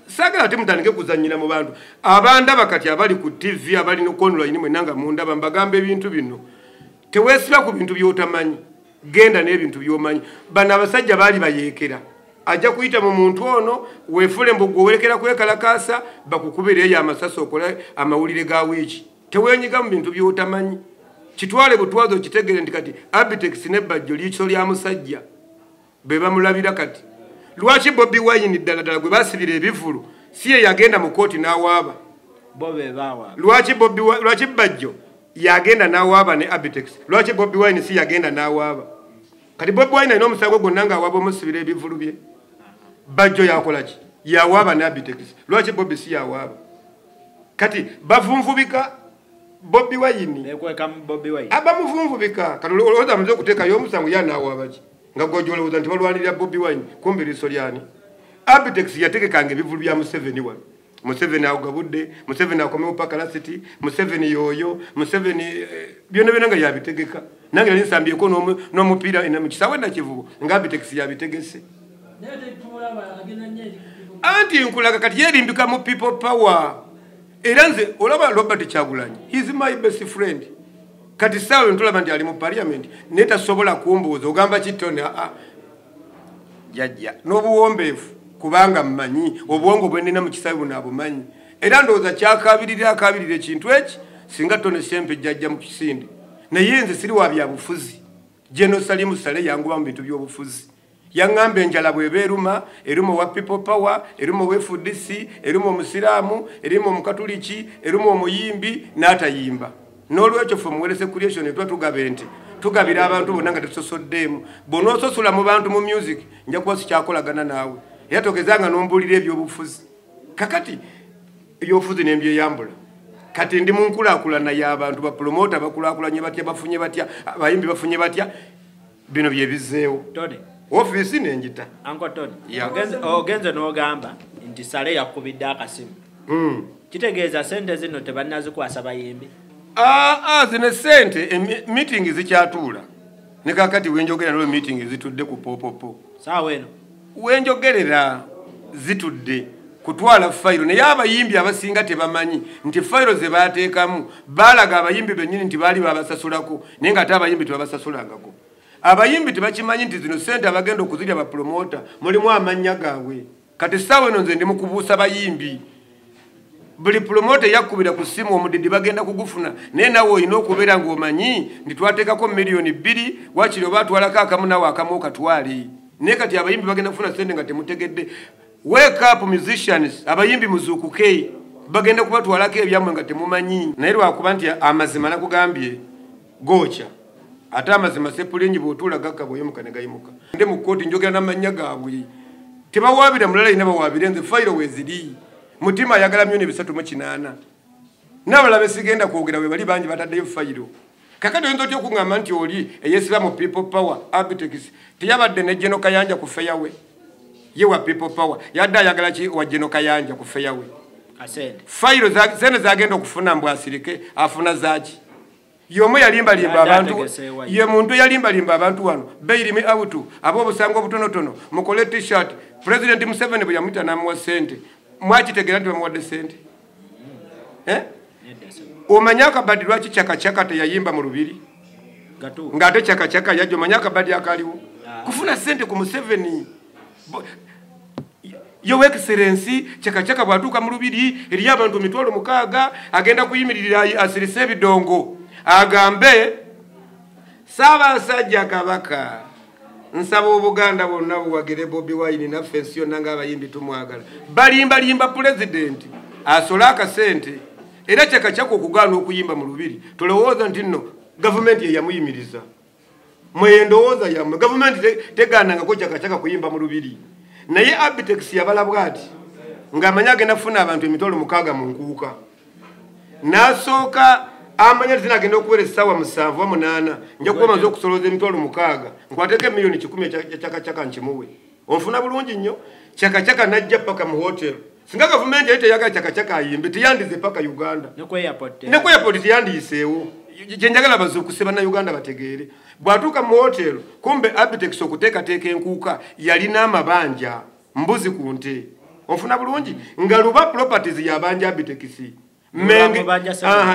Saagala ate mutandike kuzannyira mu bantu. Abandaba kati abali ku TV, abali ku online, mwenna nga mundaba, mbagamba ebintu bino. Teweesiba ku bintu by'otamanyi, genda n'ebintu by'omanyi. Bano abasajja baali bayeekera, ajja kuyita mu muntu ono weefule mbu gwe werekera kwekalakaasa, bakukubira eyo amasasi okole amawulire ga wiiki. Teweenyiga mu bintu by'otamanyi, kitwale butwazo okitegere nti kati Abitex ne Bajjo liiso lya musajja be bamulabira. Kati lwaki Bobi Wine ddala ddala gwe basibira ebivulu si ye yagenda mu kooti n'awaaba? Lwaki lwaki Bajjo yagenda n'awaaba ne Abitex? Lwaki Bobi Wine si yagenda n'awaaba? Kati Bobi Wine alina omusango gwonna ng'awaaba omusibira ebivulu bye. Bajjo yakola ki? Yawaaba ne Abitex. Lwaki Bobi si yawaaba? Kati bavunvubika Bobi Wine, abamuvunvubika. Kati olowooza amaze okuteekayo omusango ye anaawaaba ki? Nga gw'ojja olowooza nti balwanirira Bobi Wine, kumbe liiso lyani? Abitex yategekanga ebivulu bya Museveni wano. Museveni agabudde, Museveni akomewo paka lasiti, Museveni yoyo, Museveni byonna byonna nga yabitegeka. Nange nali nsambyeko n'omupiira mu kisaawe Nakivubo nga Abitex yabitegese. Anti nkulaga kati yeerimbika mu people power. Era nze olaba Robert Kyagulanyi, he is my best friend. Kati saawa ntulaba nti ali mu parliament naye tasobola kumbuuza ogamba kitone jajja n'obuwombeefu, kubanga mmanyi obwongo bwe nnina mu kisaawe buno abumanyi. Era ndowooza kyakaabirira akaabirira ekintu eki singa Tone Sempe jjajja mu kisinde. Naye nze siri wa byabufuzi. General Salim Saleh yanguba mu bintu by'obufuzi. Yaŋŋamba enjala bw'eba eruma, eruma owa people power, eruma owa FDC, eruma omusiraamu, eruma omukatuliki, eruma omuyimbi n'atayimba. N'olwekyo ffe Muwerese Creation tuba tugaba ente, tugabira abantu bonna nga tetusosoddeemu. Bw'onoososula mu bantu mu music, nja kuba sikyakolagana naawe. Era togezanga n'ombuulira ebyobufuzi. Kakati ebyobufuzi ne mbyeyambula. Kati ndi mu nkulaakulana y'abantu, bapromota bakulaakulanye batya, bafunye batya, abayimbi bafunye batya, bino bye bizzeewo. Ofiisi nenjita. Uncle Tony, ogenze n'ogamba nti Saleh yakubidde akasimu. Kitegeeza sente zino tebannazikwasa bayimbi? Zino sente meeting zikyatuula. Ne kaakati wenjogera nolwo meeting zitudde ku popopo. Saawa eno wenjogerera zitudde kutwala fayiro. Naye abayimbi abasinga tebamanyi nti fayiro ze baateekamu baalaga abayimbi bennyini nti baali babasasulako, naye ng'ate abayimbi tebabasasulangako. Abayimbi tebakimanyi nti zino sente abagenda okuzirya bapromota mulimu amannya gaabwe. Kati essaawa eno nze ndi mu kubuusa bayimbi. Buli promota yakubira ku ssimu omudidi bagenda kugufuna, naye naawe olina okubeera ng'omanyi nti twateekako 2 millioni wakiri oba atwalako akamu naawe akamu okatwale. Naye kati abayimbi bagenda kufuna sente nga temutegedde. Wake up musicians, abayimbi muzuukuke, bagenda kubatwalako ebyammwe nga temumanyi. Naye lwakuba nti amazima nakugambye gookya, ate amazima sepulingi bw'otuula gakka bw'oyimuka ne gayimuka. Ndi mu kkooti njogera n'amannya gaabwe, tebawaabira mulala yenna, bawaabire nze. Fayiro weeziri. Mutima ayagala 308 million. N'abalala besigenda kwogera bwe bali bangi bataddeyo fayiro. Kakati oyinza otya okuŋŋamba nti oli eyeesiba mu people power Abitex teyabadde ne General Kayanja ku feyawe? Ye wa people power yadde ayagala ki wa General Kayanja ku feyawe? Fayiro sente zagenda okufuna mbw asirike afuna zaki. Yomu yalimbalimba abantu, ye muntu yalimbalimba abantu wano bail me out ab'obusango obutonotono mukole t-shirt. President Museveni bwe yamuyita n'amuwa sente, mwakitegera nti bamuwadde sente. Omanye akabadi lwaki Chakachaka teyayimba mu lubiri ng'ate Chakachaka yajja? Omanye akabadi akaliwo kufuna sente ku Museveni. Your Excellency, Chakachaka bw'atuuka mu lubiri eriyo abantu 60,000 agenda kuyimiririra asirise ebidongo agambe Ssaabasajja Kabaka nsaba Obuganda bwonna buwagire Bobi Wine naffe ensi yonna ng'abayimbi tumwagala. Balimbalimba pulezidenti asole akasente. Era Chakachaka okugaana okuyimba mu lubiri tolowooza nti nno gavumenti ye yamuyimiriza. Mwe endowooza yammwe gavumenti tegaanangako Chakachaka kuyimba mu lubiri. Naye Abitex yabala bw'ati ng'amanyi agenda kufuna abantu 60,000 mu nkuuka, n'asooka amanya nti zinagenda okuwera essaawa 7 8 nja kuba maze okusolooza 60,000 nkwateko 100,000,000 ekya Chakachaka nkimuwe. Onfuna bulungi nnyo. Chakachaka n'ajja paka mu hotel. Singa gavumenti yali teyagala Chakachaka ayimbe teyandize paka Uganda, ne ku airport teyandiyiseewo. Kye njagala bazuukuse Bannayuganda bategeere. Bw'atuuka mu hotel, kumbe Abitex okuteekateeka enkuuka yalina amabanja mbuzi ku nte. Onfuna bulungi nga Luba Properties yabanja Abitex.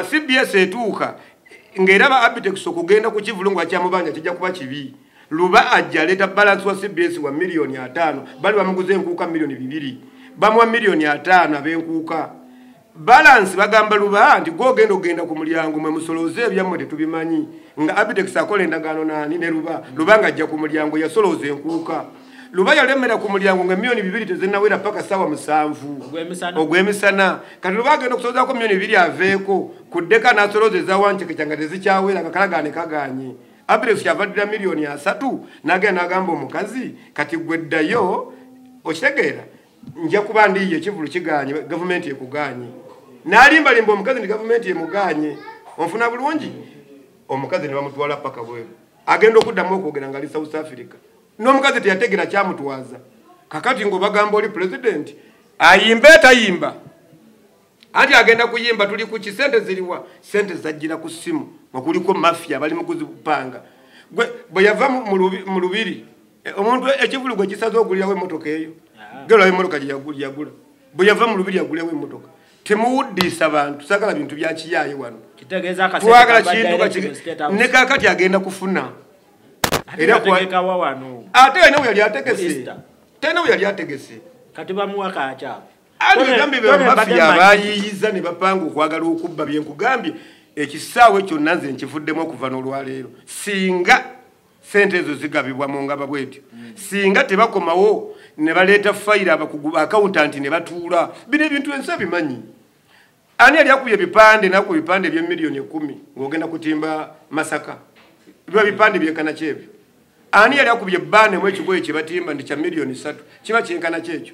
CBS etuuka ng'eraba Abitex okugenda ku kivulu nga kyamubanja kijja kuba kibi. Luba ajja aleeta balance wa CBS wa 5,000,000, bali bamuguza enkuuka 2,000,000, bamuwa 5,000,000 ab'enkuuka. Balance bagamba Luba nti gw'ogenda ogenda ku mulyango mwe musolooze ebyammwe tetubimanyi. Nga Abitex akola endagaano naani ne Luba. Luba ng'ajja ku mulyango yasolooza enkuuka. Luba yalemera ku mulyango nga 2,000,000 tezinnawera paka ssaawa 7 ogw'emisana. Kati Luba agenda okusolozaako 2,000,000 aveeko ku ddeka n'asolooza eza Wancheke nga tezikyawera nga kalagaane kagaanye. Abitex kyavaddira 30,000,000 n'agenda n'agamba omukazi kati gwe ddayo okitegeera nja kuba ndiye ekivulu kigaanye gavumenti ekugaanye. N'alimbalimba omukazi nti gavumenti emugaanye. Onfuna bulungi omukazi ne bamutwala paka bweru. Agenda okuddamu okwogera ng'ali South Africa. N'omukazi teyategeera kyamutwaza. Kakati ng'obagamba oli pulezidenti ayimbe tayimba. Anti agenda kuyimba tuli ku ki sente ziriwa? Sente zajjira ku ssimu nga kuliko mafia bali mu kuzipanga. Bwe yava mu lubiri omuntu ekivulu gwe kisaze ogulirawo emmotoka eyo. Gerawo emmotoka gye yagula. Bwe yava mu lubiri yagulirawo emmotoka. Temuwuddiisa bantu, saagala bintu bya kiyaaye wano. Twagala kintu ne kaakati agenda kufuna. Era ate alina we yali ategese. Talina we yali ategese. Kati bamuwa kakyabo. Ali gambye be mafia abayiyiza ne bapanga okwagala okubba bye nkugambye ekisaawe kyonna nze nkivuddemu okuva n'olwaleero. Singa sente ezo zigabibwa mu ngaba bwetyo, singa tebakomawo ne baleeta fayiro abakugu accountant ne batuula, bino ebintu ensi ebimanyi. Ani yali akubye ebipande n'akuba ebipande ebya 10,000,000 ng'ogenda kutimba Masaka? Biba bipande byenkana kyebyo. Ani yali akubye ebbaane mu ekigoye kye batimba nti kya 3,000,000 kiba kyenkana kyekyo.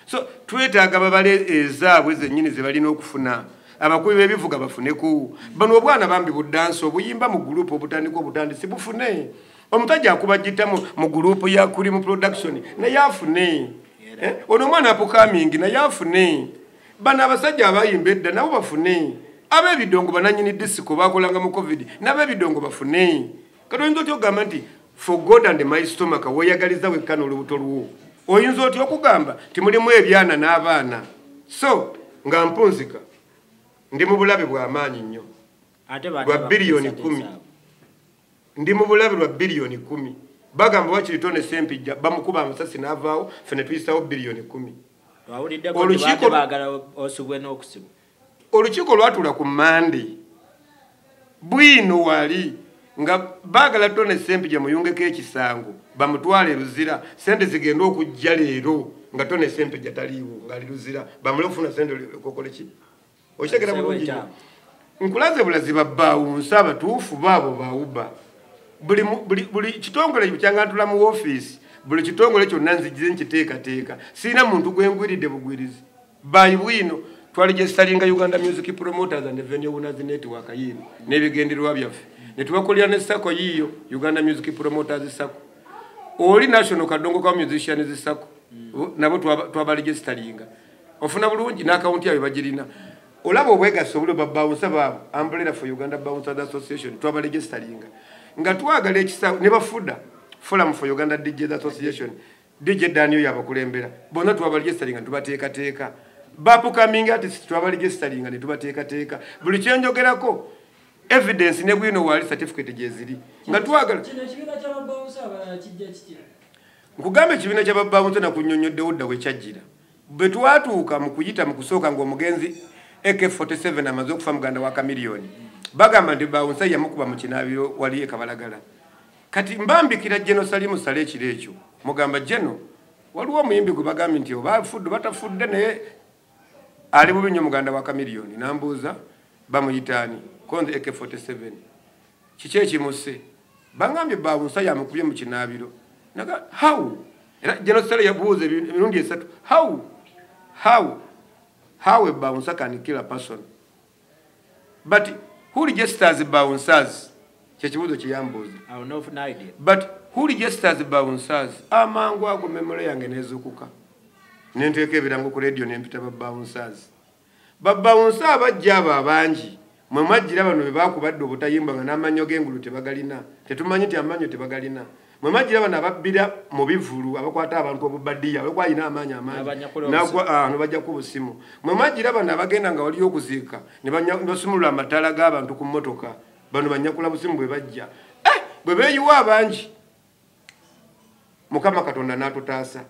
So twetaaga babale ezaabwe zennyini ze balina okufuna. Abakubi b'ebivuga bafuneku. Bano obwana bambi budansi obuyimba mu gurupu obutandika obutandisi bufune. Omusajja akuba gita mu gurupu ya Kurimu Production naye afune. Ono omwana apukamingi naye afune. Bano abasajja abayimba edda nabo bafune. Ab'ebidongo banannyini disiko bakolanga mu COVID n'ab'ebidongo bafune. Kati oyinza otya okugamba nti for God and my stomach weeyagaliza wekka n'olubuto lwo? Oyinza otya okugamba nti mulimu ebyana n'abaana? So nga mpunzika ndi mu bulabe bw'amaanyi nnyo lwa 10,000,000,000. Ndi mu bulabe lwa 10,000,000,000. Bagamba wakiri Tone Ssempijja bamukuba amasasi n'avaawo ffe ne tuyisawo 10,000,000,000. Olukiiko lwatuula ku Mmande bwino wali nga baagala Tone Ssempijja muyungeko ekisango bamutwale e Luzira, sente zigenda okujja leero nga Tone Ssempijja taliiwo ng'ali Luzira, bamale okufuna sente okole ki? Okitegera bulungi nnyo. Nkulaze bulazi babbawunsa abatuufu baabo bawuba. Buli kitongole kyangantula mu woofiisi, buli kitongole kyonna nzigize nkiteekateeka. Sirina muntu gwe ngwiridde bugwirizi. Bayi bwino twaligesalinga Uganda Music Promoters and Venue Owners Network yiino n'ebigendererwa byaffe. Ne tubakolera ne SACCO yiiyo Uganda Music Promoters SACCO. Oli National Kadongo ka Musicians SACCO nabo twabaligesalinga. Ofuna bulungi n'akawunti yaabwe bagirina. Olaba obwegasse obuli babawunsa baabo, Umbrella for Uganda Bouncers Association, twabaregisteringa nga twagala ekisaawe ne bafuda Forum for Uganda DJs Association, DJ Daniel yabakulembera, bonna twabaregisteringa tubateekateeka. Upcoming artists twabaregisteringa ne tubateekateeka. Buli kyenjogerako evidence ne bwino wali certificate gyeziri nga twagala. Kino ekibiina ky'ababawunsa abalala kijja kitya? Nkugambe ekibiina ky'ababawunsa nakunnyonnyoddewo dda we kyajjira. Bwe twatuuka mu kuyita mu kusooka ng'omugenzi AK47 amaze okufa, muganda wa Chameleone, bagamba nti bawunsa yamukuba mu kinaabiro wali e Kabalagala. Kati mbambikira Geno Salimu Sale ekiro ekyo, mugamba Geno, waliwo omuyimbi gwe bagambye nti oba afudde batafudde naye ali bubi nnyo, muganda wa Chameleone. Nambuuza bamuyitaani? Konze AK47. Kiki ekimusse? Bangambye bawunsa yamukubye mu kinaabiro. Naga how? Era Geno Sale yabuuza emirundi esatu, how, how, how a bouncer can kill a person? But who registers bouncers? Kyekibuuzo kyeyambuuza. Awo n'ofuna idea. But who registers bouncers? Amangu ago memory yange nezuukuka, nenteeka ebirango ku radio nempita ba bouncers. Ba bouncer abajja abo abangi mwe mwajjira bano be baakubadde obutayimba nga n'amannyo g'engulu tebagalina, tetumanyi nti amannyo tebagalina. Mwe mwajjira bano ababbira mu bivulu, abakwata abantu obubadiya abakwalina amaanyi amangi Abanyakula. Nagwa, ne bajjako obusimu. Mwe mwajjira bano abagenda nga waliyo okuziika ne basumulula amataala g'abantu ku mmotoka. Bano banyakula busimu bwe bajja, bwe beeyiwa abangi. Mukama Katonda n'atutaasa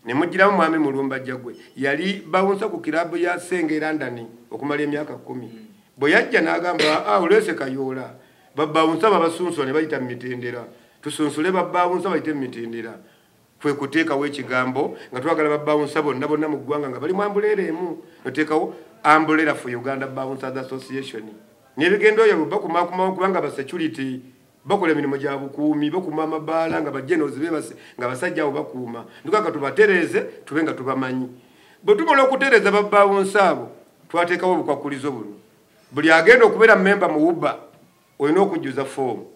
ne mugiramu mwami Mulumba Jjagwe, yali bawunsa ku kirabu ya Senge London okumala emyaka 10. Bwe yajja n'agamba, "Ah, oleese Kayoola, babawunsa babasunsula ne bayita mu mitendera, tusunsule babawunsa bayite mu mitendera." Kwe kuteekawo ekigambo nga twagala babawunsa bonna bonna mu ggwanga nga bali mu umbrella emu, noteekawo Umbrella for Uganda Bouncers Association. N'ebigendo ebyo bakumakumawo kubanga ba security bakola emirimu gya bukuumi, bakuuma amabaala nga bajenozi bebase nga basajja abo bakuuma. Ntukaka tubatereeze tube nga tubamanyi. Bwe tumala okutereeza babawunsa abo, twateekawo obukwakulizo buno: buli agenda okubeera memba mu UBA olina okujjuza foomu,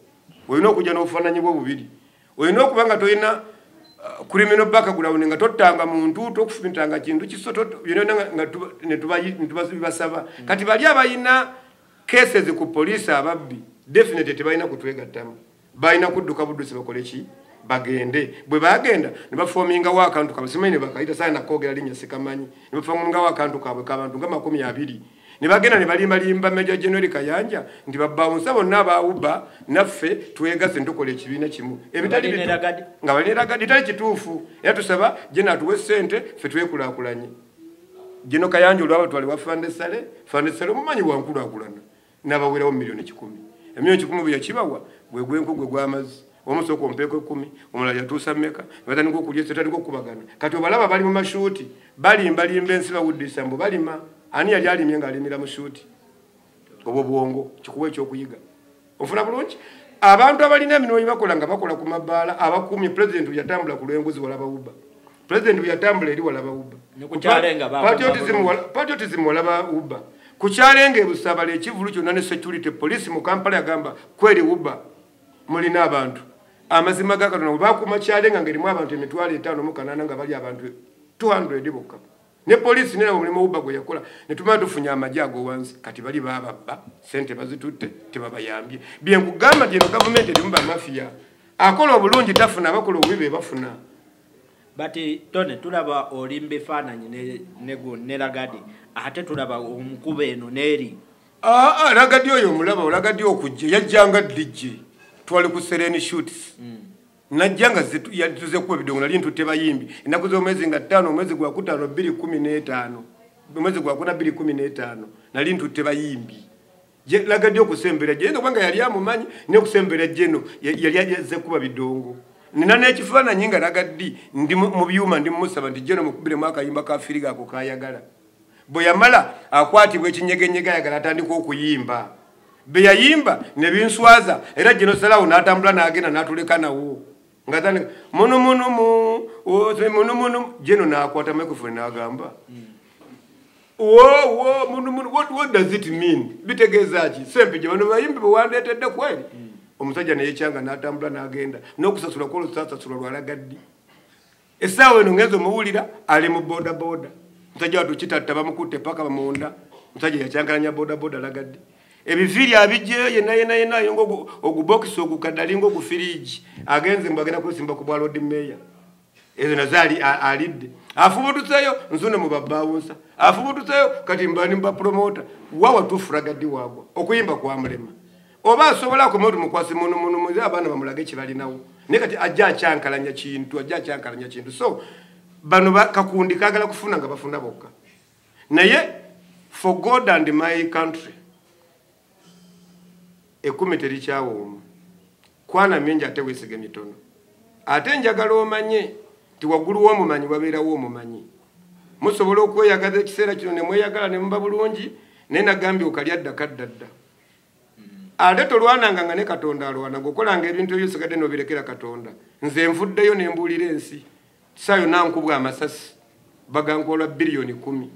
olina okujja n'obufaananyi bwo bubiri, olina okuba nga tolina criminal background, nga tottanga muntu, tokufumitanga kintu kiso, byonna nga ne tubasaba. Kati bali abalina cases ku poliisi, ababbi, definitely tebalina kutwegattamu, balina kudduka buddusi bakole ki? Bagende. Bwe bagenda ne bafomingawo akantu kabwe, simanyi ne bakayita saana nakwogera linnya sikamanyi, ne bafomingawo akantu kaabwe kabantu nga 20 ne bagenda ne balimbalimba Major General Kayanja nti babawunsa bonna abawuba naffe twegasse ntukola ekibiina kimu. Ebitali Balina eragadi. Nga balina eragadi etali kituufu. Era tusaba Geno atuwe ssente ffe twekulaakulanye. Geno Kayanja olwaba twali wa Fandesale, Fandesale omumanyi wankulaakulana, n'abawerawo 1,000,000. 1,000,000 bwe yakibawa gwe gwenku gwe gw'amazzi, omusooka ompeeko 10, omulala yatuusa mmeka, ne batandika okulya, etandika okukubagana. Kati obalaba bali mu mashuuti balimbalimba ensi, bawuddisa mbu balima. Ani yali alimye ng'alimira mu shuuti? Obwo bwongo kikuwa ekyokuyiga. Ofuna bulungi abantu abalina emirimu gye bakola nga bakola ku mabaala, abakuumi. Pulezidenti bwe yatambula ku lw'enguzi walaba uba, pulezidenti bwe yatambula eri walaba uba. Ne ku Kyalenga baagamba bulungi. Patriotism walaba uba ku Kyalenga ebusabala ekivulu kyonna ne security police mu Kampala yagamba kweri uba mulina abantu. Amazima ga Katonda, bwe bakuuma Kyalenga ng'erimu abantu 58,000 nga bali abantu 200 bokka ne poliisi, nera omulimu uba gwe yakola ne tumala tufunye amagye ago wansi. Kati bali bababba sente bazitutte, tebabayambye. Byenkugamba nti eno gavumenti erimu bamafiya, akola obulungi tafuna, abakola obubi be bafuna. But Tone, tulaba oli mu bifaananyi ne Ragadi, ate tulaba omukuba eno n'eri. Aa, Ragadi oyo omulaba, Ragadi okujja yajjanga DJ, twali ku Sereni Shoots. Najja nga tuze kuba ebidongo, nali ntutte bayimbi ennaku z'omwezi nga 5 omwezi gwakutaano 2015, omwezi gwakuna 2015, nali ntutte bayimbi. Ragadi okusembera gye kubanga yali amumanyi, naye okusembera jeno yali azze kuba bidongo. Nina n'ekifaananyi nga Ragadi ndi mu byuma, ndi mumusaba nti jeno mukubiremu akayimba ka Firigo ako kayagala. Bwe yamala akwatibwa ekinyegenyege, ayagala atandika okuyimba, bye yayimba ne binswaza. Era Geno Salawo n'atambula n'agenda n'atuleka nawo nga tandika munu munu mu munu munu. Geno n'akwata microphone n'agamba, "Wo wo munu munu, what does it mean? Bitegeeza ki? Sempije bano bayimbi bwe wandeetedde kweri." Omusajja neyekyanga n'atambula n'agenda n'okusasula kwolwo sasasula lwalaga ddi. Essaawa eno ngenza omuwulira ali mu boda boda. Musajja wattu Kitatta bamukutte paka bamunda. Musajja yakyankalanya boda boda lagadde. Ebiviiri abijjeyo yenna yenna yenna ayonga ogubokisi ogukadde alinga ogufiriji agenze mbu agenda kwesimba ku bwa Lord Mayor. Ezo nazo alidde. Afubutuseyo nzune mu babawunsa. Afubutuseyo kati mbani mba promoter. Wawa tufuragaddi waagwa. Okuyimba kwamulema. Oba asobola akomewo tumukwase muno muno muze abaana bamulage kye balinawo. Naye kati ajja akyankalanya kintu, ajja akyankalanya kintu. So bano kakundi kaagala kufuna nga bafuna bokka. Naye for God and my country ekumi terikyawooma. Kwana mingi ate weesige mitono. Ate njagala omanye nti waggulu w'omumanyi wabeerawo omumanyi. Musobola okweyagaza ekiseera kino ne mweyagala ne muba bulungi, naye nagambye okalya dda kadda dda. Ate tolwananga nga ne Katonda alwana, ng'okolanga ebintu ebyosigadde n'obirekera Katonda. Nze nvuddeyo ne mbuulira ensi. Ssaawa yonna nkubwa amasasi bagankuwa lwa biliyoni 10.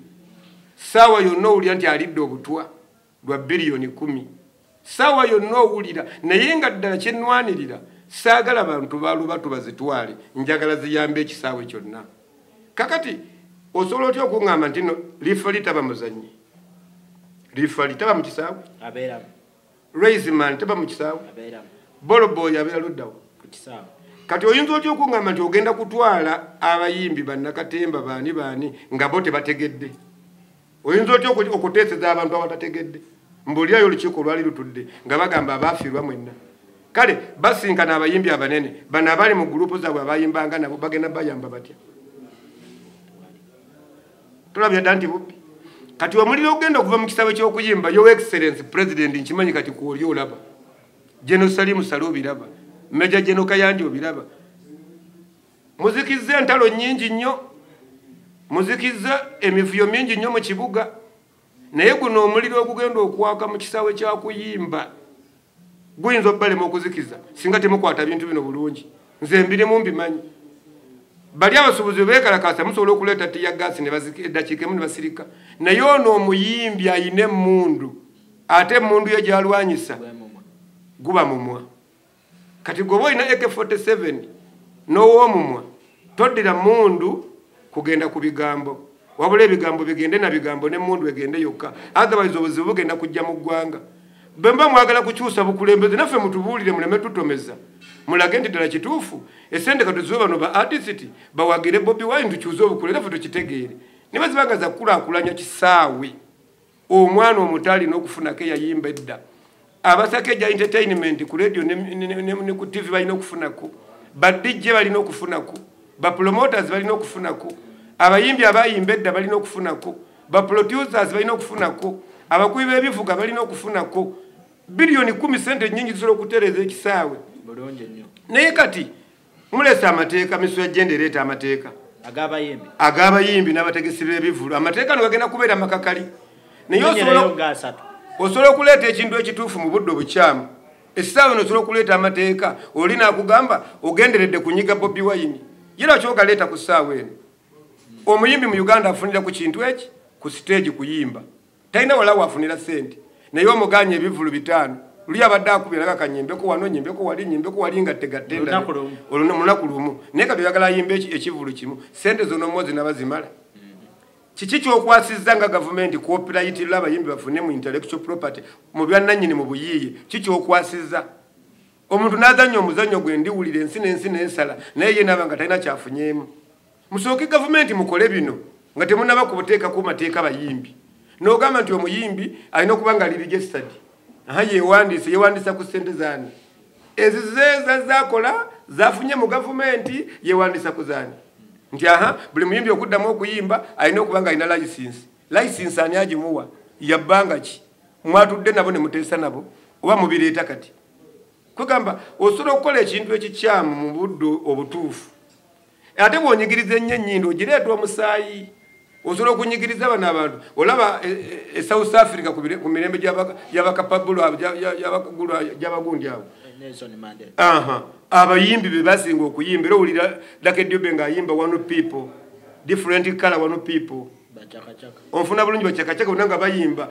Ssaawa yonna owulira nti alidde obutwa lwa biliyoni 10. Ssaawa yonna owulira, naye nga ddala kye nnwanirira saagala bantu balubatu bazitwale, njagala ziyambe ekisaawe kyonna. Kakati osobola otya okuŋŋamba nti no lifali taba muzannyi? Lifali taba mu kisaawe? Abeeramu. Raisman taba mu kisaawe? Abeeramu. Boloboy abeera luddawa? Ku kisaawe. Kati oyinza otya okuŋŋamba nti ogenda kutwala abayimbi bannakatemba baani baani nga bo tebategedde? Oyinza otya okuteeseza abantu abatategedde? Mbuulirayo olukiiko olwali lutudde nga bagamba abaafiirwa mwenna. Kale basinkana abayimbi abanene bano abali mu gurupu zaabwe abayimbanga nabo bagenda bayamba batya? Tulabye dda nti bubbi. Kati omuliro ogenda okuva mu kisaawe ky'okuyimba, Your Excellency President nkimanyi kati kw'oli olaba. General Salim Saleh obiraba. Major General Kayanja obiraba. Muzikizza entalo nnyingi nnyo. Muzikizza emivuyo mingi nnyo mu kibuga. Naye guno omuliro ogugenda okwaka mu kisaawe ky'okuyimba guyinza obbalema okuzikiza singa temukwata bintu bino bulungi. Nze mbirimu mbimanyi. Bali abasuubuzi beekalakaasa musobola okuleeta tear gas ne eddakiika emu ne basirika. Naye ono omuyimbi ayina emmundu, ate emmundu ye gy'alwanyisa guba mumwa. Kati gwe oba olina AK47 n'ow'omumwa toddira mmundu kugenda ku bigambo, wabula ebigambo bigende na bigambo n'emmundu egende yokka. Otherwise obuzibu bugenda kujja mu ggwanga. Bwe mba mwagala kukyusa bukulembeze naffe mutubuulire muleme tutomeza. Mulage nti ddala kituufu essente katuziwe bano ba artist bawagire Bobi Wine tukyuse obukulembeze naffe tukitegeere. Ne baziba nga za kukulaakulanya kisaawe omwana omuto alina okufunako eyayimba edda. Abasaka egya entertainment ku radio ne ku TV balina okufunako, ba DJ balina okufunako, ba promoters balina okufunako, abayimbi abayimba edda balina okufunako, ba producers balina okufunako, abakubi b'ebivuga balina okufunako. Biliyoni 10 sente nnyingi zisobola okutereeza ekisaawe. Bulungi nnyo. Naye kati muleese amateeka, miso ya gender ereeta amateeka ag'abayimbi, ag'abayimbi n'abategesi b'ebivvulu. Amateeka no gagenda kubeera makakali. Naye Munyerayo nga asatu. osobola okuleeta ekintu ekituufu mu budde obukyamu. Essaawa eno osobola okuleeta amateeka, oli n'akugamba ogenderedde kunyiga Bobi Wine. Ye lwaki ogaleeta ku ssaawa eno? Omuyimbi mu Uganda afunira ku kintu eki? Ku stage kuyimba. Talina wala waafunira ssente. Naye omuganye ebivvulu 5. Luli abadde akubira nga kanyimbeko wano, nyimbeko wali, nyimbeko wali nga tegatte endala. Olunaku lumu. Olunaku lumu. Naye kati oyagala ayimbe ekivvulu kimu. Ssente zonna omwozi n'abazimala. Kiki ky'okwasizza nga gavumenti copyright law abayimbi bafune mu intellectual property mu byannannyini mu buyiiye? Kiki ky'okwasizza? Omuntu n'azannya omuzannyo gwe ndiwulira ensi n'ensi n'ensala, naye ye n'aba nga talina kyafunyeemu. Musooke gavumenti mukole bino nga temunnaba kubuteekako mateeka bayimbi. N'ogamba nti omuyimbi alina okuba nga ali registered. Aha, yeewandiise, yeewandiisa ku ssente zaani? Ezize zaakola zaafunye mu gavumenti, yeewandiisa ku zaani? Nti aha, buli muyimbi okuddamu okuyimba alina okuba nga alina license. License ani agimuwa? Ya bbanga ki? Mwatudde nabo ne muteesa nabo oba mubireeta kati? Kwegamba osobola okukola ekintu ekikyamu mu budde obutuufu. Ate bw'onyigiriza ennyo ennyindo ogireeta omusaayi. Osobola okunyigiriza bano abantu. Olaba e South Africa ku mirembe gy'abakapabulu abo, gy'abagundi abo. Nelson Mandela. Aha. Abayimbi be basinga okuyimba. Era owulira Lucky Dube ng'ayimba one people, different color one people. Bachakachaka. Onfuna bulungi bachakachaka bonna nga bayimba.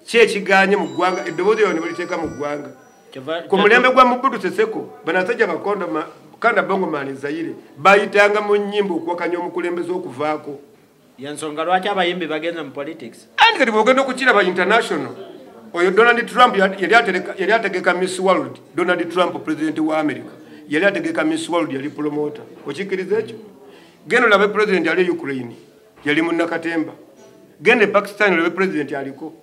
Ki ekiganye mu ggwanga, eddoboozi lyo ne baliteeka mu ggwanga. Ku mulembe gwa Mobutu Sese Seko, bannasajja bakonda Kanda Bongo Man Zaire bayitanga mu nnyimba okuwakanya omukulembeze okuvaako. Yensonga lwaki abayimbi bagenze mu politics? Anti kati bw'ogenda okukiraba international, oyo Donald Trump yali ategeka Miss World. Donald Trump, president wa America, yali ategeka Miss World, yali promoter. Okikkiriza ekyo? Genda olabe president ali Ukraine, yali munnakatemba. Genda e Pakistan olabe president aliko.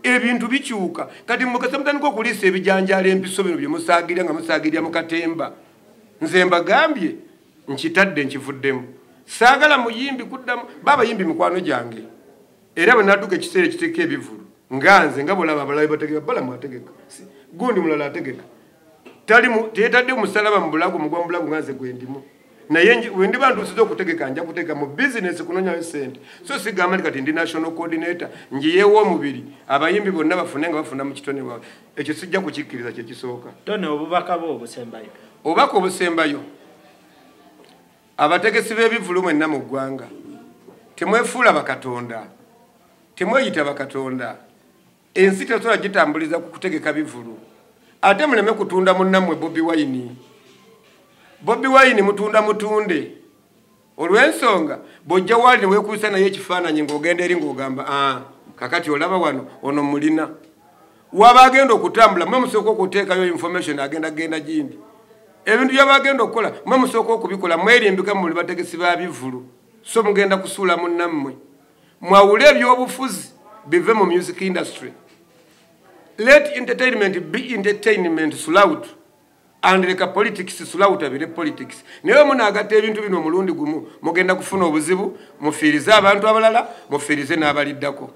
Ebintu bikyuka. Kati mukasa mutandika okuliisa ebijanjaalo empiso bino bye musaagirira nga musaagirira mu katemba. Nze mbagambye nkitadde nkivuddemu. Saagala muyimbi kuddamu, baabayimbi mikwano gyange. Era bwe nadduka ekiseera ekiteeka ebivulu, nga nze nga bw'olaba abalabe bategeka, Balamu ategeka, gundi mulala ategeka. Teyetadde musalaba mu bulago, mugwa mu bulago nga nze gwe ndimu. Naye bwe ndiba ntuusiza okutegeka, nja kutegeka mu bizinesi kunoonyayo ssente. So sigamba nti kati ndi national coordinator, njiyeewo omubiri, abayimbi bonna bafune nga bafuna mu kitone bwabwe. Ekyo sijja kukikkiriza, kye kisooka. Tone, obubaka bwo obusembayo. Obubaka obusembayo, abategesi b'ebivvulu mwenna mu ggwanga, temwefuula bakatonda, temweyita bakatonda. Ensi tesobola gitambuliza ku kutegeka bivvulu. Ate muleme kutunda munnammwe Bobi Wine. Bobi Wine mutunda mutunde. Olw'ensonga bw'ojja waali ne weekuusa naye ekifaananyi ng'ogenda eri ng'ogamba, kakati olaba wano ono mulina. Waba agenda okutambula, mwe musooka okuteekayo information agenda genda gindi. Ebintu by'aba agenda okukola, mwe musooka okubikola, mwerimbika muli bategesi ba bivvulu. So mugenda kusuula munnammwe. Mwawule ebyobufuzi bive mu music industry. Let entertainment be entertainment throughout. And leka politics throughout abire politics. Naye munaagatta ebintu bino omulundi gumu, mugenda kufuna obuzibu, mufiirize abantu abalala, mufiirize n'abaliddako.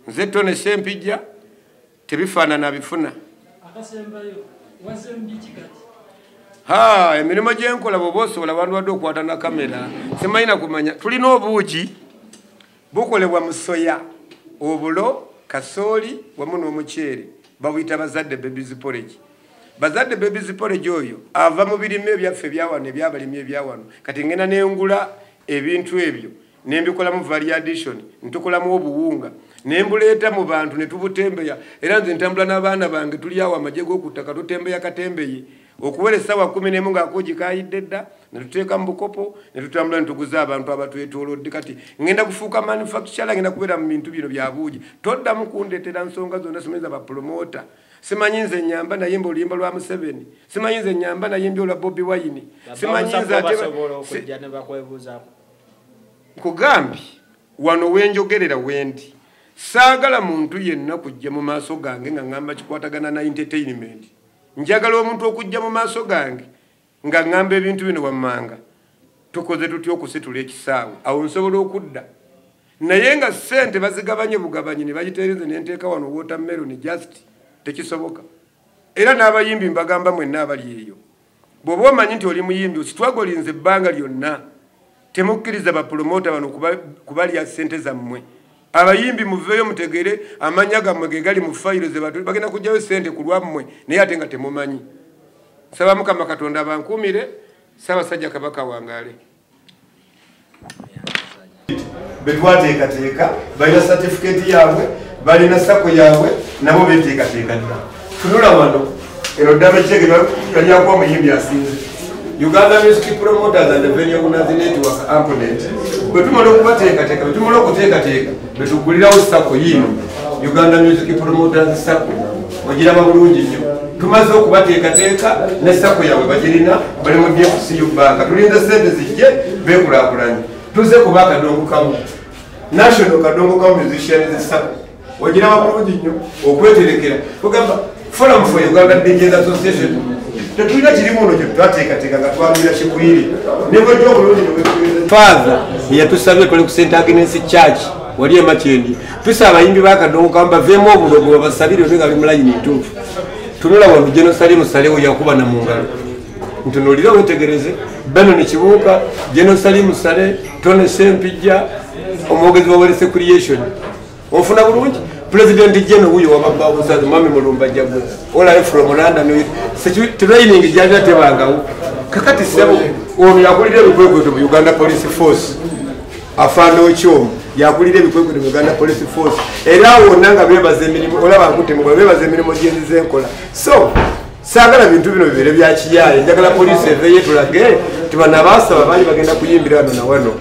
Nze Tone Ssempijja, tebifaanana bifuna. Akasembayo, wazze mu biki kati? Ha, emirimu gye nkola bw'oba osobola wandibadde okwata na kamera. Simanyi na kumanya. Tulina obuugi bukolebwa mu soya, obulo, kasooli wamu n'omuceere. Babuyita Bazadde Babies Porridge. Bazadde Babies Porridge oyo ava mu birime ebyaffe ebyawano, ebyabalimi ebyawano. Kati ngenda nengula ebintu ebyo ne mbikolamu value addition, ntukolamu obuwunga, ne mbuleeta mu bantu ne tubutembeya. Era nze ntambula n'abaana bange tuli awo amagye g'okuttaka tutembeya katembeyi. Okuwera essaawa 11 ng'akoogi kayidde dda, ne tuteeka mu bukopo, ne tutambula ne tuguza abantu abatwetoolodde. Kati ngenda kufuuka manufacturer, ngenda kubeera mu bintu bino bya buugi. Toddamu kundeetera nsonga zonna simanyi za bapromota. Simanyi nze nnyamba nayimba oluyimba lwa Museveni. Simanyi nze nnyamba nayimbye olwa Bobi Wine. Simanyi nze ate basobola okujja ne bakwebuuzaako. Nkugambye wano wenjogerera wendi. Saagala muntu yenna kujja mu maaso gange nga ŋŋamba kikwatagana na entertainment. Njagala omuntu okujja mu maaso gange nga ŋŋamba ebintu bino wammanga. Tukoze tutya okusitula ekisaawe? Awo nsobola okudda. Naye nga ssente bazigabanye bugabanyi ne bagiteereza ne nteeka wano watermelon just tekisoboka. Era n'abayimbi mbagamba mwenna abali eyo. Bw'oba omanyi nti oli muyimbi ositwagolinze ebbanga lyonna, temukkiriza bapromota bano kubalya ssente zammwe. Abayimbi muveeyo mutegere amannya gammwe ge gali mu fayiro ze bagenda kuggyayo ssente ku lwammwe naye ate nga temumanyi. Nsaba Mukama Katonda abankuumire, Ssaabasajja Kabaka wangaale. Betwateekateeka balina certificate yaabwe, balina sako yaabwe, nabo beteekateeka dda. Tunula wano, eno ddala ekitegeeza yali akuwa omuyimbi asinze. Uganda Music Promoters and Venue Owners Network Amponet. Bwe tumala okubateekateeka, bwe tumala okuteekateeka, bwe tuggulirawo sako yiino, Uganda Music Promoters Sacco, ogiraba bulungi nnyo. Tumaze okubateekateeka ne sako yaabwe bagirina, bali mu DFCU Bank. Tulinze ssente zijje beekulaakulanye. Tuzze kuba akadongo kamu. National Kadongo Kamu Musicians Sacco. Ogiraba bulungi nnyo okweterekera. Kugamba Forum for Uganda DJs Association. Tetulina kirimu ono kye twateekateeka nga twalwira kikwiri. Ne bw'ojja obulungi ne bwekubiza. Father yatusabye tuli ku St. Agnes Church wali e Makindye. Tusaba abayimbi ba Kadongo Kamu baveemu obulogo babasabire obe nga bali mu layini ntuufu. Tunula wano General Salim Saleh yakuba na mu ngalo. Ntunuulire weetegereze Benon Kibuuka, General Salim Saleh, Tone Ssempijja, omwogezi wa Wealth Creation. Ofuna bulungi? President General wuyo wababawuza Mwami Mulumba Jagwe. All I from London training gyalina tebangawo. Kakati ssebo ono yakulira ebikwekweto mu Uganda Police Force. Afande Ochomu yakulira ebikwekweto mu Uganda Police Force. Era wonna nga beebaza emirimu, olaba nkutte mu beebaza emirimu gye nzize nkola. So saagala bintu bino bibeere bya kiyaaye. Njagala poliisi eveeyo etulage nti bano abaasaba baali bagenda kuyimbira wano na wano.